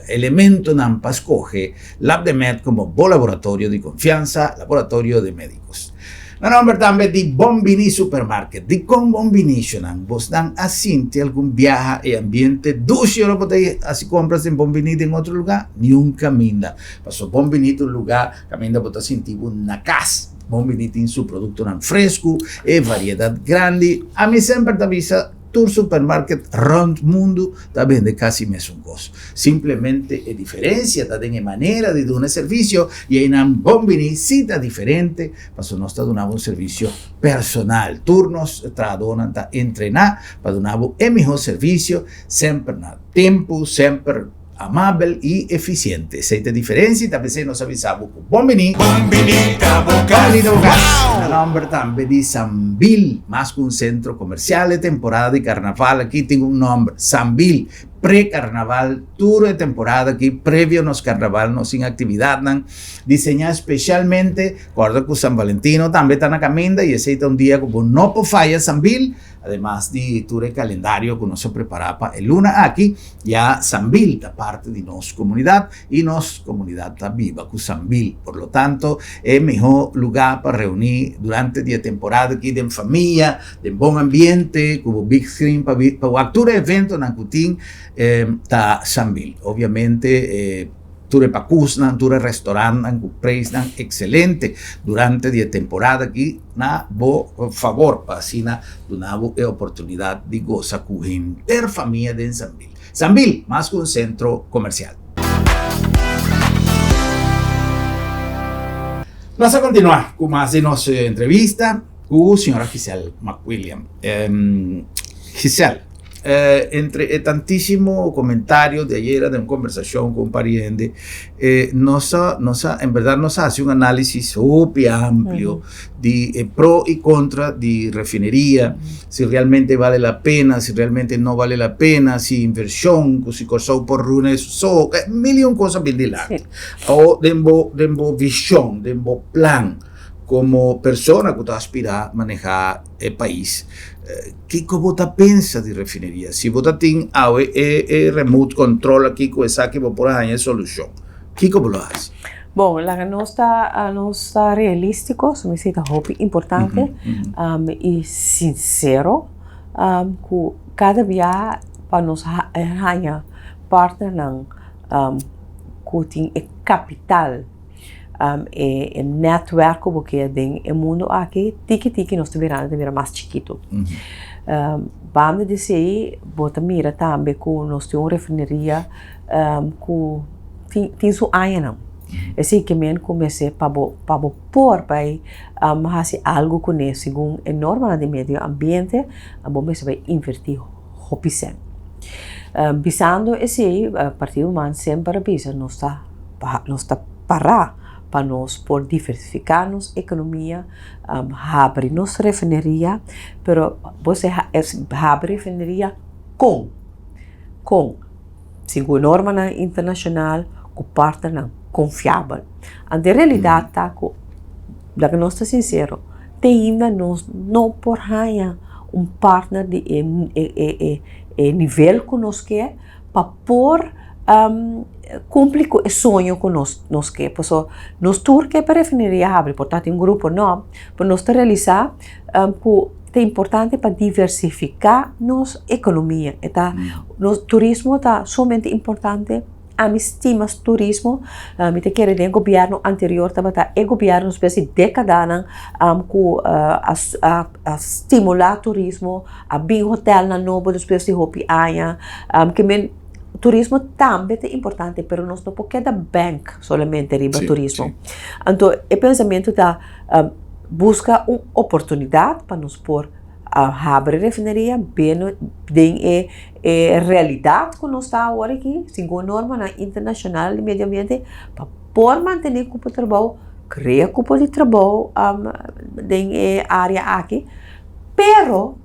elementonan pa scoge LabdeMed como bo laboratorio di confiansa, laboratorio de medicos. Na nomber tambe di Bon Bini Supermarket. Dicon Bon Bini shonan? Bosnan a sinti algun biaha e ambiente dushi ora bo ta haci compras den Bon Bini den otro lugar? Niun caminda. Paso Bon Bini ta un lugar caminda bo ta sinti bo na cas. Bon Bini tin su productonan fresco, e variedad grandi. Ami semper ta bisa. Tur supermarket rond mundu ta bende casi mesun cos. Simplemente e diferencia ta den e manera di duna e servicio y eynan bon bini si ta diferente pasobra nos ta duna bo un servicio personal. Tur nos trahadornan ta entrena pa duna bo e miho servicio semper na tempo, semper. Amabel i efisiente. Esei ta e diferensia i ta p'esei nos a bisa bo ku bon bini.
Bon bini ta bo kas.
Bon bini ta bo kas. Na nòmber tambe di Sambil, mas ku un sentro komersial e temporada di karnaval aki tin un nòmber, Sambil. Pre-karnaval, tur e temporada aki previo nos karnaval nos tin aktividatnan diseñá spesialmente. Kòrda ku San Valentino tambe ta na kaminda i esei ta un dia ku bo no por faya Sambil. Ademas di tur e kalendario ku nos a prepará pa e luna aki, ya Sambil ta parti di nos komunidat i nos komunidat ta biba ku Sambil. Por lo tanto, e mihó lugá pa reuní durante di e temporada aki den famia, den bon ambiente, ku bo big screen pa pa wak tur e eventonan ku tin, ta Sambil. Obviamente e. Tur e pakusnan, tur e restorantnan ku preisnan ekselente durante di e temporada aki na bo fabor pa asina duna bo e oportunidat di gosa ku henter famia den Sambil. Sambil, mas ku un sentro komersial. Nos a kontinuá ku mas di nos entrevista ku señora Giselle McWilliam. Giselle. Entre e tantísimo comentario di ayera den un conversacion cu un pariente, nos a, nos a, en berdad nos a haci un análisis hopi amplio di e pro y contra di refineria, si realmente vale la pena, si realmente no vale la pena, si inversion, cu si Corsou por rune su so, mil y un cos a bin dilanti. Awor den bo, den bo vision, den bo plan como persona cu ta aspira maneha e pais, Kiko bo ta pensa di refineria? Si bo ta tin awe e e remote control aki ku esaki bo por a haña e solushon, kiko bo lo hasi?
Bon, laga nos ta nos ta realístiko, so mi si ta hopi importante i sinsero ku kada bia pa nos haña partnernan ku tin e kapital. E netwerk ku bo ke den e mundu aki, tiki tiki nos ta birando ta bira mas chikitu. Banda di esei bo ta mira tambe ku nos tin un refineria ku tin su añanan. Esei ke men ku mester pa bo pa bo por bai hasi algu kuné segun e normanan di medio ambiente, bo mester bai invertí hopi sèn. Bisando esei Partido Human semper a bisa nos ta nos ta pará pa nos por diversifiká nos ekonomia, habri nos refineria, pero bo se habri refineria kon? Kon? Segun normanan internashonal ku partnernan konfiabel. Anto e realidat ta ku, laga nos ta sinsero, te ainda nos no por haña un partner di e e nivel ku nos ke pa por kumpli ku e soño ku nos nos ke. Pasobra nos tur ke pa refineria habri, por ta tin un grupo no, pero nos ta realisá ku ta importante pa diversifiká nos ekonomia. E ta, nos turismo ta sumamente importante. Ami stima turismo, mi ta kere den gobièrnu anterior tabata e gobièrnu despues di dékadanan ku a stimulá turismo, a bin hotèlnan nobo despues di hopi aña. Ke men turismo tambe ta importante pero nos no por keda bank solamente riba turismo. Anto e pensamentu ta buska un oportunidat pa nos por a habri refineria beno den e e realidat ku nos ta awor aki segun normanan internashonal di medio ambiente pa por mantene kupo trabou krea kupo di trabou den e area aki pero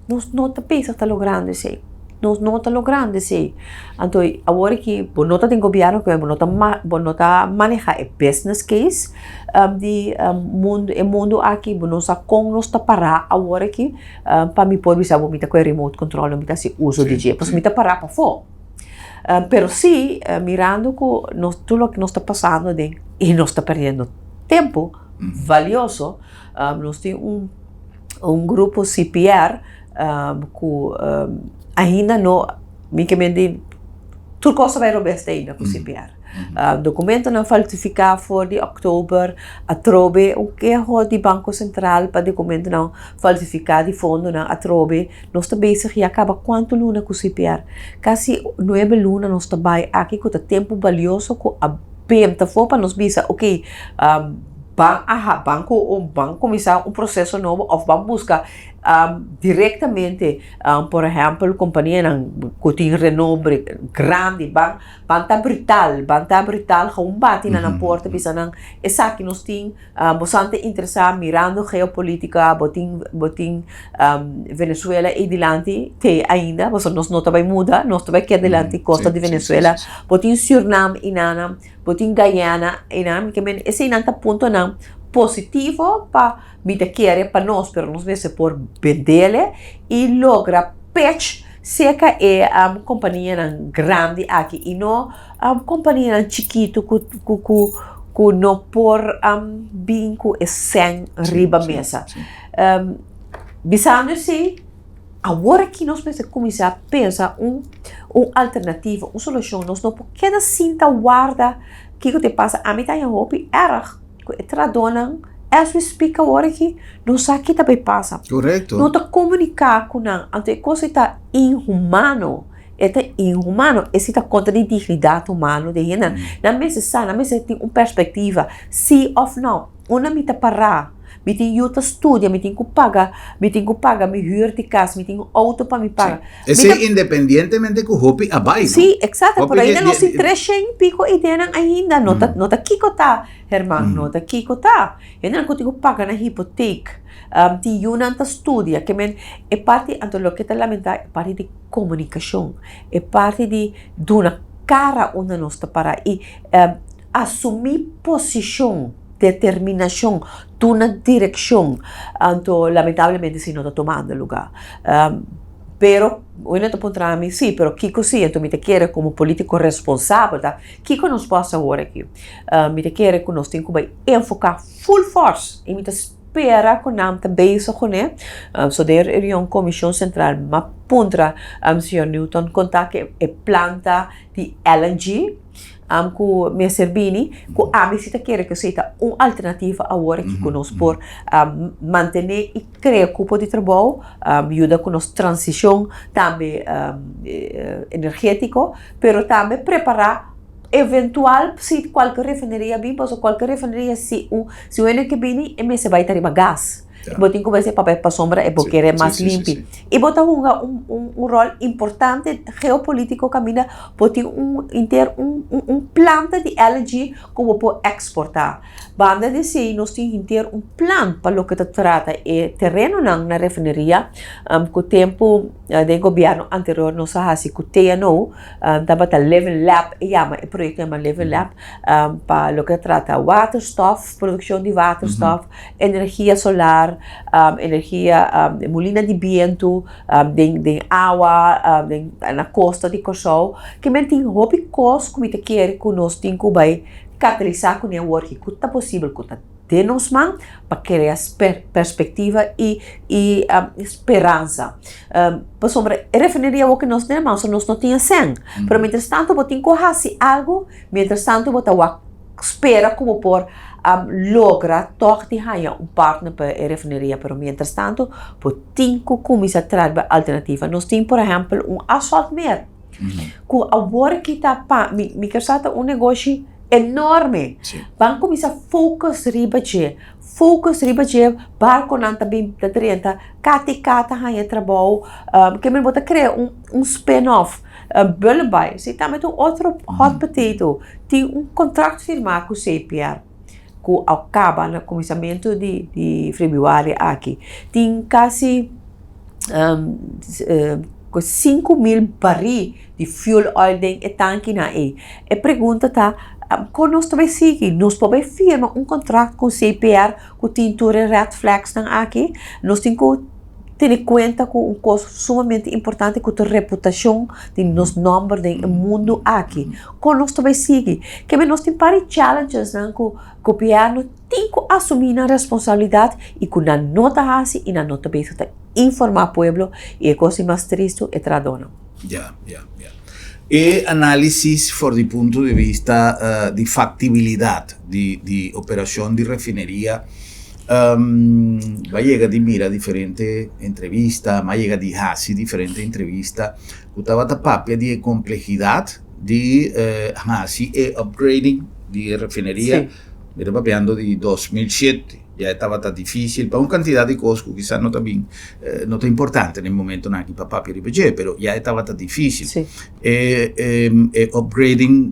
nos no ta bisa ta logrando esei nos no ta logrando esei anto awor aki bo no ta den gobièrnu bo no ta bo no ta maneha e business case di mundu e mundu aki bo no sa kon nos ta pará awor aki pa mi por bisa bo mi ta ku e remote control mi ta hasi uso di dje pasobra mi ta pará pafó pero si mirando ku nos tur loke nos ta pasando aden i nos ta perdiendo tempu valioso nos tin un un grupo CPR ku ainda no mi ke mende tur kos ta bai robes te ainda ku CPR. Dokumentonan falsifiká for di òktober atrobe un keho di Banko Sentral pa dokumentonan falsifiká di fondonan atrobe. Nos ta bezig ya kaba kuantu luna ku CPR? Kasi nuebe luna nos ta bai aki ku ta tempu balioso ku a benta afó pa nos bisa oke ban a ban kuminsá un proseso nobo òf ban buska. Direktamente, por ehèmpel, kompanianan ku tin renombre grandi ban ban ta brutal, ban ta brutal gewoon bati na nan porta bisa nan esaki nos tin, bosan ta interesá mirando geopolítika, bo tin bo tin Venezuela ei dilanti te ainda, pasobra nos no ta bai muda, nos ta bai keda dilanti kosta di Venezuela, bo tin Sürnam einana, bo tin Guyana einana, ke men eseinan ta puntonan positivo pa. Mi ta kere pa nos, pero nos mester por bendele i logra pitch serka e kompanianan grandi aki i no kompanianan chikitu ku ku ku ku no por bin ku e sèn riba mesa. Bisando esei, awor aki nos mester kuminsá pensa un un alternativa, un solushon. Nos no por keda sinta warda kiko ta pasa. Ami ta haña hopi erg. Ku e trahadónan, as we speak awor aki, no sa ki ta bay pasa.
Korekto.
No ta komuniká ku nan. Anto e kos ei ta inhumano. E ta inhumano. Esei ta kontra di dignidat humano di hendenan. Nan mester sa, nan mester tin un perspektiva, sí òf nò. Unda mi ta pará? Mi tin yu ta studia, mi tin ku paga, mi tin ku paga mi hür di kas, mi tin un outo pa mi paga.
Esei independientemente ku hopi a bai, no?
Sí, eksakto. Pero ainda nos tin treshen i piko ideanan ainda. No ta, no ta kiko ta, Herman, no ta kiko ta. Hendenan ku tin ku paga nan hipotek, tin yunan ta studia. Ke men e parti, anto loke ta lamentá e parti di komunikashon, e parti di duna kara unda nos ta pará i asumí posishon. Determinashon, duna direkshon, anto lamentablemente si no ta tumando lugá. Pero, unda ta puntra mi, si, pero kiko si? Anto mi ta kere komo politiko responsabel ta, kiko nos por hasi awor aki? Mi ta kere ku nos tin ku bai enfoká full force i mi ta spera ku nan ta bezig kuné. So den e reunion Komishon Sentral mi a puntra señor Newton kon ta ku e planta di LNG. Ku mester bini ku ami si ta kere ku esei ta un alternativa awor aki ku nos por mantené i krea kupo di trabou, yuda ku nos transishon tambe energétiko, pero tambe prepará eventual si kualke refineria bin pasobra kualke refineria si un si un hende ke bini e mester bai ta riba gas. Bo tin ku bai se papia pasobra e bo kere mas limpi. I bo ta hunga un un ròl importante geopolítiko kaminda bo tin un inter un un planta di LNG ku bo por eksportá. Banda di esei nos tin henter un plan pa loke ta trata e terenonan na refineria ku tempu den gobièrnu anterior nos a hasi ku TNO tabata Living Lab e yama e proyekto yama Living Lab pa loke ta trata waterstof, produkshon di waterstof. Energia solar, energia mulina di bientu den den awa den na kosta di Kòrsou. Ke men tin hopi kos ku mi ta kere ku nos tin ku bai katalisa kuné awor ku ta posibel ku ta den nos man pa krea perspektiva i i speransa. Pasobra e refineria awor ku nos tin na man nos no tin esèn. Pero mientras tanto bo tin ku hasi algu, mientras tanto bo ta wak. Spera ku bo por logra tòg di haña un partner pa e refineria, pero mientras tanto bo tin ku kuminsá traha riba alternativa. Nos tin por ehèmpel un asfaltmeer ku awor aki ta pa mi mi ker sa ta un negoshi enorme. Ban kuminsá focus riba dje, focus riba dje, barkonan ta bin ta drenta, KTK ta haña trabou, ke men bo ta krea un spin off. Bullenbaai, si tambe ta un otro hot potato, tin un contract firma cu CPR cu a caba na cuminsamentu di di februari aki. Tin casi 5000 bari di fuel oil den e tankinan ey. E pregunta ta, con nos ta bay sigui? Nos por bay firma un contract cu CPR cu tin tur e red flagsnan aki? Nos tin cu. Tene kuenta ku un kos sumamente importante ku ta reputashon di nos nòmber den e mundu aki. Kon nos ta bai sigui? Keme nos tin par di challengesnan ku gobièrnu tin ku asumí nan responsabilidat i ku nan no ta hasi i nan no ta bezig ta informá pueblo i e kos di mas tristu e trahadónan.
Ya, ya, ya. E análisis for di punto di bista di faktibilidat di di operashon di refineria Bo a yega di mira diferente entrevista, mi a yega di hasi diferente entrevista ku tabata papia di e komplehidat di hasi e upgrading di e refineria. Mi ta papiando di 2007. Ya e tabata difícil pa un cantidad di cos cu kisas no ta bin, no ta importante na e momentonan aki pa papia riba dje, pero ya e tabata difícil. E e upgrading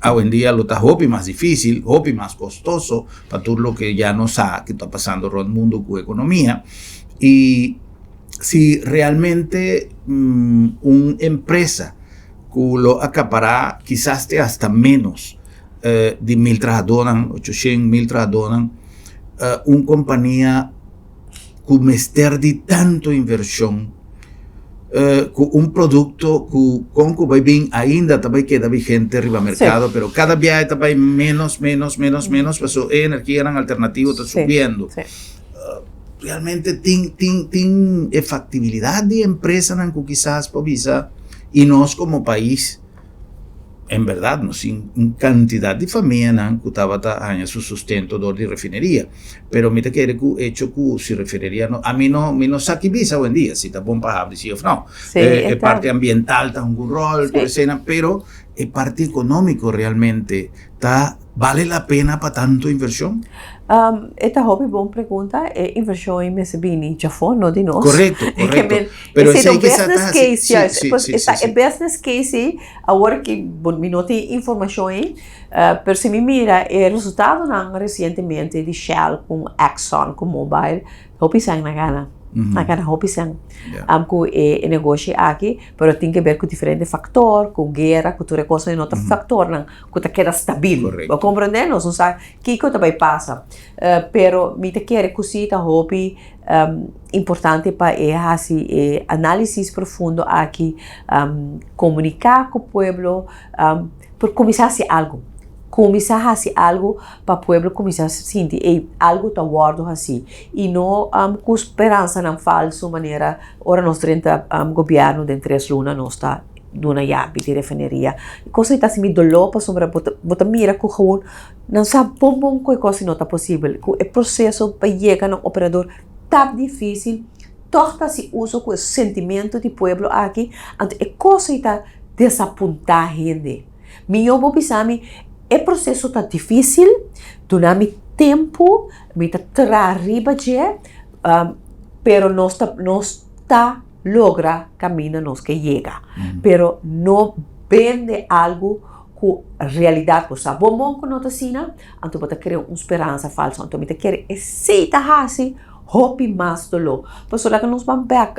awendia lo ta hopi mas difícil, hopi mas costoso pa tur loke ya nos sa cu ta pasando rond mundo cu economia. Y si realmente un empresa cu lo acapara kisas te hasta menos di mil trahadónan, ochoshen mil trahadónan, un kompania ku mester di tantu invershon, ku un produkto ku kon ku bai bin ainda ta bai keda vigente riba merkado, pero kada biaha ta bai ménos, ménos, ménos, ménos, pasobra e energianan alternativo ta subiendo. Realmente tin, tin, tin e faktibilidat di empresanan ku kisas por bisa i nos komo pais. En berdad nos tin un cantidad di famianan cu tabata haña su sustento dor di refineria, pero mi ta kere cu hecho cu si refineria no, ami no, mi no sa ki bisa awendia si ta bon pa habri si of no.
Sí,
E
e ta.
parti ambiental ta hunga un rol, tur
Sí.
esena, pero e parti economico realmente ta bale la pena pa tanto inversion?
E ta hopi bon pregunta. E inversion ei mester bini djafó, no di nos.
Correcto,
Ke
correcto.
men,
Pero
esei ta
esei
un
kisa ta
business
hasi,
case,
sí,
juist.
sí,
Pues
sí,
e ta
sí,
e
sí.
business case ei, awor ki bon mi no tin informashon ei, pero si mi mira e resultadonan resientemente di Shell ku Exxon ku Mobil, hopi sèn nan gana. Nan gana hopi sèn ku e negoshi aki, pero tin ke ber ku diferente faktor, ku guera, ku tur e kosnan, no ta faktornan ku ta keda stabil. Bo komprende? Nos no sa kiko ta bai pasa. Pero mi ta kere ku si ta hopi importante pa e hasi e análisis profundo aki, komuniká ku pueblo, por kuminsá hasi algu. Kuminsá hasi algu pa pueblo kuminsá sinti ey algu ta wòrdu hasí i no ku speransanan falsu manera ora nos drenta gobièrnu den tres luna nos ta duna yabi di refineria. Kos ei ta hasi mi doló pasobra bo ta bo ta mira ku gewoon nan sa bon bon ku e kos ei no ta posibel, ku e proseso pa yega na un operador ta difísil, tòg ta hasi uso ku e sentimentu di pueblo aki, anto e kos ei ta desapuntá hende. Mihó bo bisa mi e proseso ta difísil, duna mi tempu, mi ta traha riba dje, pero nos ta nos ta logra kaminda nos ke yega. Pero no bende algu ku realidat bo sa bon bon ku no ta asina, anto bo ta krea un speransa falso. Anto mi ta kere esei ta hasi hopi mas doló. Pasobra laga nos ban bèk,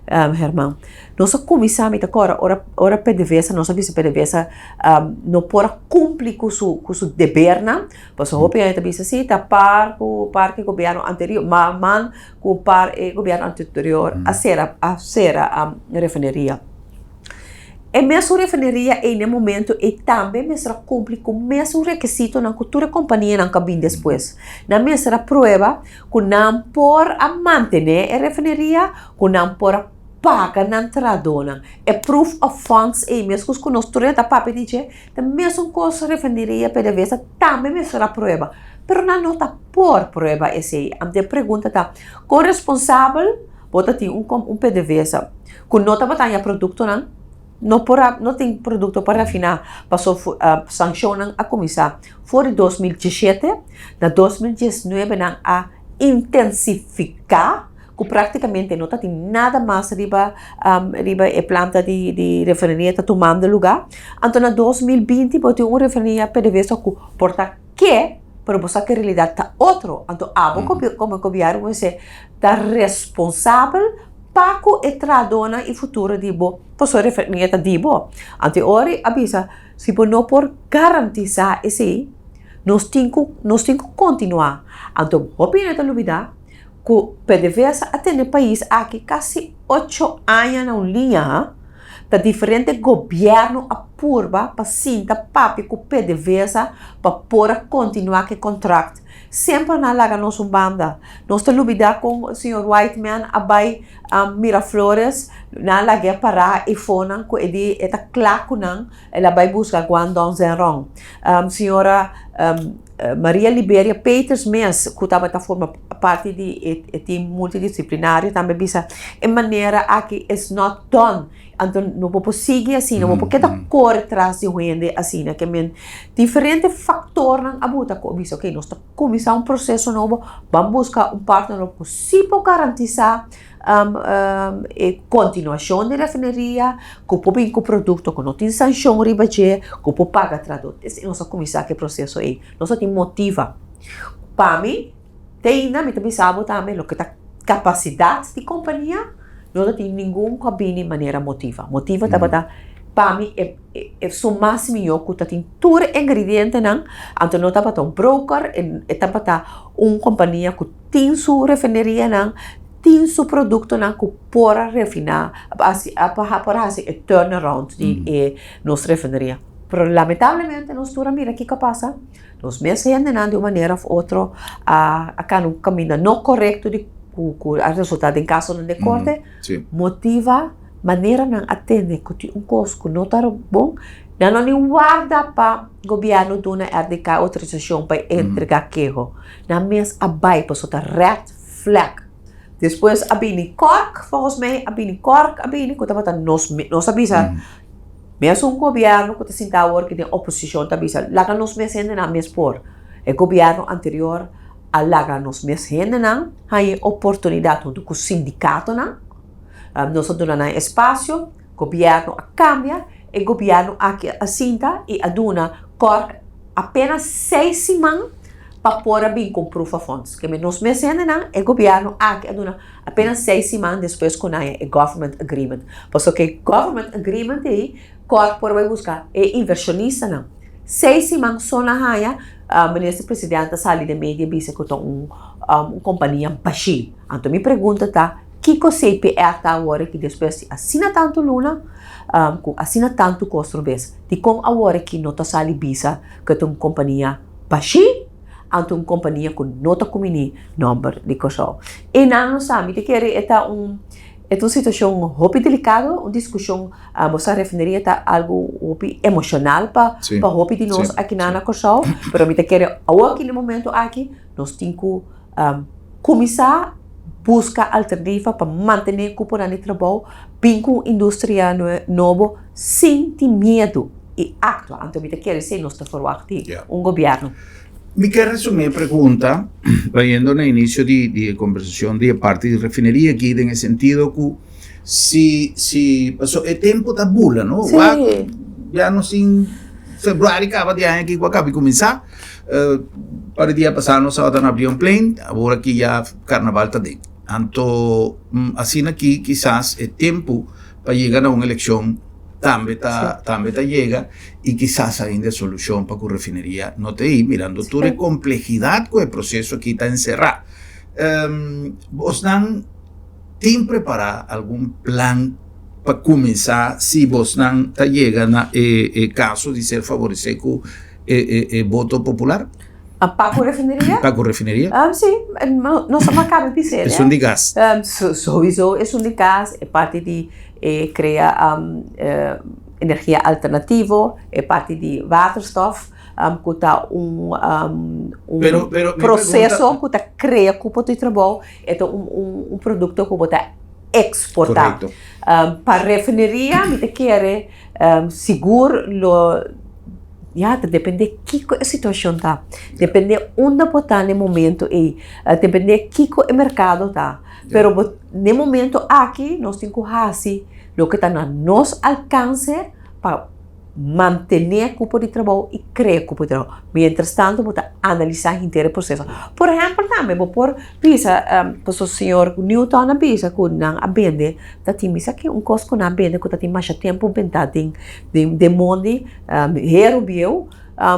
Herman. Nos a kuminsá, mi ta kòrda, ora ora PDVSA, nos a bisa PDVSA no por a kumpli ku su ku su debernan, pasobra hopi hende ta bisa si ta par ku par ku e gobièrnu anterior, ma man ku par e gobièrnu anterior a sera a sera refineria. E mesun refineria ei na e momento ei tambe mester a kumpli ku mesun rekisitonan ku tur e kompanianan ku a bin despues. Nan mester a prueba ku nan por a mantené e refineria, ku nan por a paga nan trahadónan. E proof of funds ei, meskos ku nos tur ta papia di dje, ta mesun kos refineria PDVSA tambe mester a prueba. Pero nan no ta por prueba esei. Anto e pregunta ta, kon responsabel bo ta tin un un PDVSA ku no tabata haña produktonan, no por a no tin produkto pa rafiná paso sanshonnan a kuminsá for di 2017, na 2019 nan a intensifiká ku práktikamente no ta tin nada mas riba riba e planta di di refineria ta tumando lugá. Anto na 2020 bo tin un refineria PDVSA ku por ta ke, pero bo sa ku e realidat ta otro. Anto abo komo gobièrnu mester ta responsabel pa ku e trahadónan i futuro di bo, pasobra e refineria ta di bo. Anto e ora a bisa, si bo no por garantisá esei, nos tin ku nos tin ku kontinuá. Anto hopi hende ta lubidá ku PDVSA a tene pais aki kasi ocho aña na un liña, ta diferente gobièrnu a purba pa sinta papia ku PDVSA pa por a kontinuá ku e kontrakt. Semper nan a laga nos un banda. Nos ta lubidá kon señor Whiteman a bai Miraflores, nan a lag'é pará e fonan ku e di e ta kla ku nan, el a bai buska Guangdong Zhenrong. Señora Maria Liberia Peters mes ku tabata forma parti di e team multidisiplinario tambe bisa e manera aki is not done. Anto no bo por sigui asina, bo por keda kore tras di hende asina. Ke men diferente faktornan a buta ku a bisa oke nos ta kuminsá un proseso nobo, ban buska un partner nobo ku sí por garantisá e kontinuashon di refineria, ku por bin ku produkto ku no tin sanshon riba dje, ku por paga trabadó. Esei nos a kuminsá ku e proseso ei. Nos a tin motiva. Pa mi, te ainda mi ta bisa bo tambe loke ta kapasidat di kompania, no ta tin ningun ku a bini manera motiva. Motiva tabata pa mi e esun mas mihó ku ta tin tur e ingredientenan, anto no tabata un broker, e tabata un kompania ku tin su refinerianan, tin su produktonan ku por a refiná, por a hasi e turnaround di e nos refineria. Pero lamentablemente nos tur a mira kiko a pasa, nos mes hendenan di un manera of otro a a kana un kaminda no korekto di ku ku a resulta den kasonan den korte, motiva manera nan a tende ku tin un kos ku no ta bon, nan no ni warda pa gobièrnu duna RDK outorisashon pa e entrega keho, nan mes a bai pasobra ta red flag. Despues a bini kòrk, volgens mij a bini kòrk a bini ku tabata nos nos a bisa. Mesun gobierno cu ta sinta awor ki den oposicion ta bisa laga nos mes hendenan mes por. E gobierno anterior a laga nos mes hendenan haña e oportunidad hunto cu sindicatonan. Nos a duna nan espacio, gobierno a cambia, e gobierno aki a sinta y a duna Cork apenas seis siman pa por a bin con proof of funds. Keme nos mes hendenan e gobierno aki a duna Apenas seis siman despues ku nan e government agreement. Pasobra ku e government agreement ei, kòrt por bai buska e invershonistanan. Seis siman so nan haña, minister president a sali den media bisa ku ta un un kompania bashí. Anto mi pregunta ta, kiko CPR ta awor aki despues di asina tantu luna ku asina tantu kos robes? Dikon awor aki no ta sali bisa ku ta un kompania bashí? Anto un kompania ku no ta kuminí nòmber di Kòrsou. E nan no sa, mi ta kere e ta un e ta un situashon hopi delikado, un diskushon, bo sa refineria ta algu hopi emoshonal pa pa hopi di nos akinan na Kòrsou, pero mi ta kere awor aki na e momento aki nos tin ku kuminsá buska alternativa pa mantené kuponan di trabou, bin ku un industria nobo sin tin miedu i aktua. Anto mi ta kere esei nos ta ferwagt di un gobièrnu.
Mi ke resumí e pregunta bayendo na inicio di di e conversacion di e parti di refineria aki den e sentido cu si si paso e tempo ta bula no wak ya nos tin februari caba di aña aki cu a caba di cuminsa par di dia pasa nos tabata na Brionplein awor aki ya carnaval ta den anto asina aki kisas e tempo pa yega na un eleccion tambe ta tambe ta yega y kisas ainda e solucion pa cu refineria no ta ey mirando tur e complejidad cu e proceso aki ta encera. Bosnan tin prepara algun plan pa cuminsa si bosnan ta yega na e e caso di ser favorece cu e e e voto popular?
Pa cu refineria?
Pa cu refineria?
Si, nos a caba di bis'e.
Esun di gas?
Sowieso esun di gas, e parti di e crea energia alternativo, e parti di waterstof, cu ta un proceso cu ta crea cupo di trabou, e ta un producto cu bo ta exporta. Pa refineria mi ta kere sigur lo. Ya, ta depende kiko e situashon ta. Depende unda bo ta na e momento ei. Depende kiko e merkado ta. Pero bo na e momento aki nos tin ku hasi loke ta na nos alkanse pa mantené kupo di trabou i krea kupo di trabou. Mientras tanto bo ta analisá henter e proseso. Por ehèmpel tambe bo por bisa, pasobra señor Newton a bisa ku nan a bende ta tin bisa ki un kos ku nan a bende ku ta tin masha tempu bentá den den mondi. Heru bieu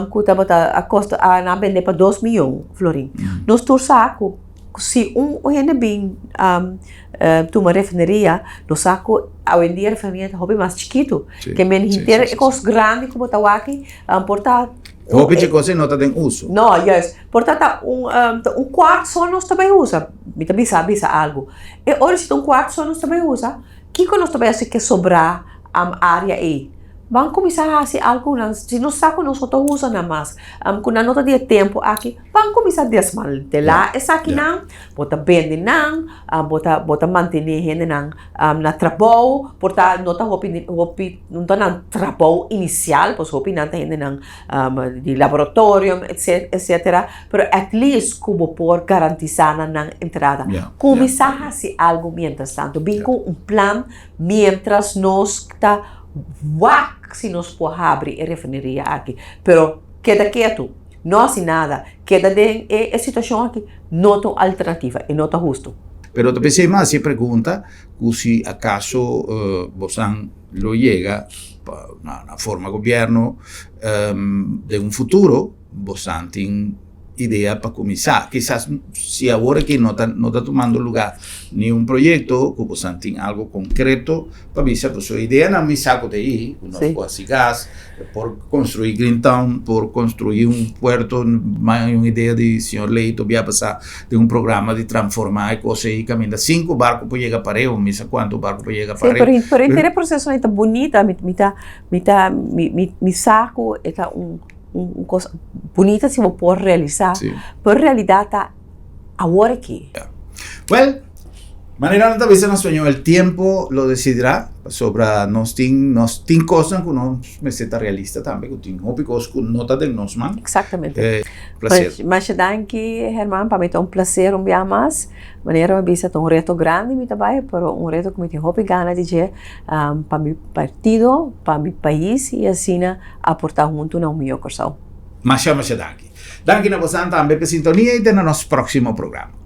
ku tabata a kosta a nan a bende pa dos miyon florin. Nos tur sa ku si un hende bin tuma refineria nos sa ku awendia refineria ta hopi mas chikitu ke men henter e kos grandi ku bo ta wak por ta
Hopi dje kos ei no ta den uso.
No, juist. Por ta ta un un kwart so nos ta bai usa. Mi ta bisa bisa algu. E ora si ta un kwart so nos ta bai usa, kiko nos ta bai hasi ke sobrá área ei? Ban kuminsá hasi algu ku nan, si nos sa ku nos no ta usa nan mas, ku nan no ta di e tempu aki, ban kuminsá desmantelá esakinan, bo ta bende nan, bo ta bo ta mantené hendenan na trabou, por ta no ta hopi hopi no ta nan trabou inisial, pasobra hopi nan ta hendenan di laboratorio etcetera, pero at least ku bo por garantisá nan nan entrada. Kuminsá hasi algu mientras tanto, bin ku un plan Mientras nos ta wak si nos por habri e refineria aki. Pero keda ketu, no hasi nada, keda den e situacion aki no ta un alternativa y no ta husto.
Pero ta pensé mas e pregunta cu si acaso bosan lo yega pa na forma gobierno den un futuro bosan tin idea pa kuminsá. Kisas si awor aki no ta no ta tumando lugá ni un proyekto ku bosan tin algu konkreto pa bisa pasobra ideanan mi sa ku ta ei ku nos por hasi gas, por konstruí Green Town, por konstruí un puerto, mai un idea di señor Leito bia pasá den un programa di transformá e kos ei kaminda sinku barku por yega pareu, mi sa kuantu barku por yega pareu.
Sí, pero henter e proseso ei ta bunita, mi mi ta mi ta mi mi sa ku e ta un. Un cos bunita si bo por realisa,
Sí.
pero realidad ta awor aki.
Yeah. Well, manera nan ta bisa na spañol, el tiempo lo decidirá, pasobra nos tin, nos tin cosnan cu nos mester ta realista tambe, cu tin hopi cos cu no ta den nos man.
Exactamente.
Eh, placer.
Masha danki, Herman, pa mi ta un placer un bia mas. Manera mi a bisa ta un reto grandi mi ta bai, pero un reto cu mi tin hopi gana di dje, pa mi partido, pa mi pais y asina aportá huntu na un mihó Kòrsou.
Masha masha danki. Danki na bosan tambe p'e sintonia i te na nos próksimo programa.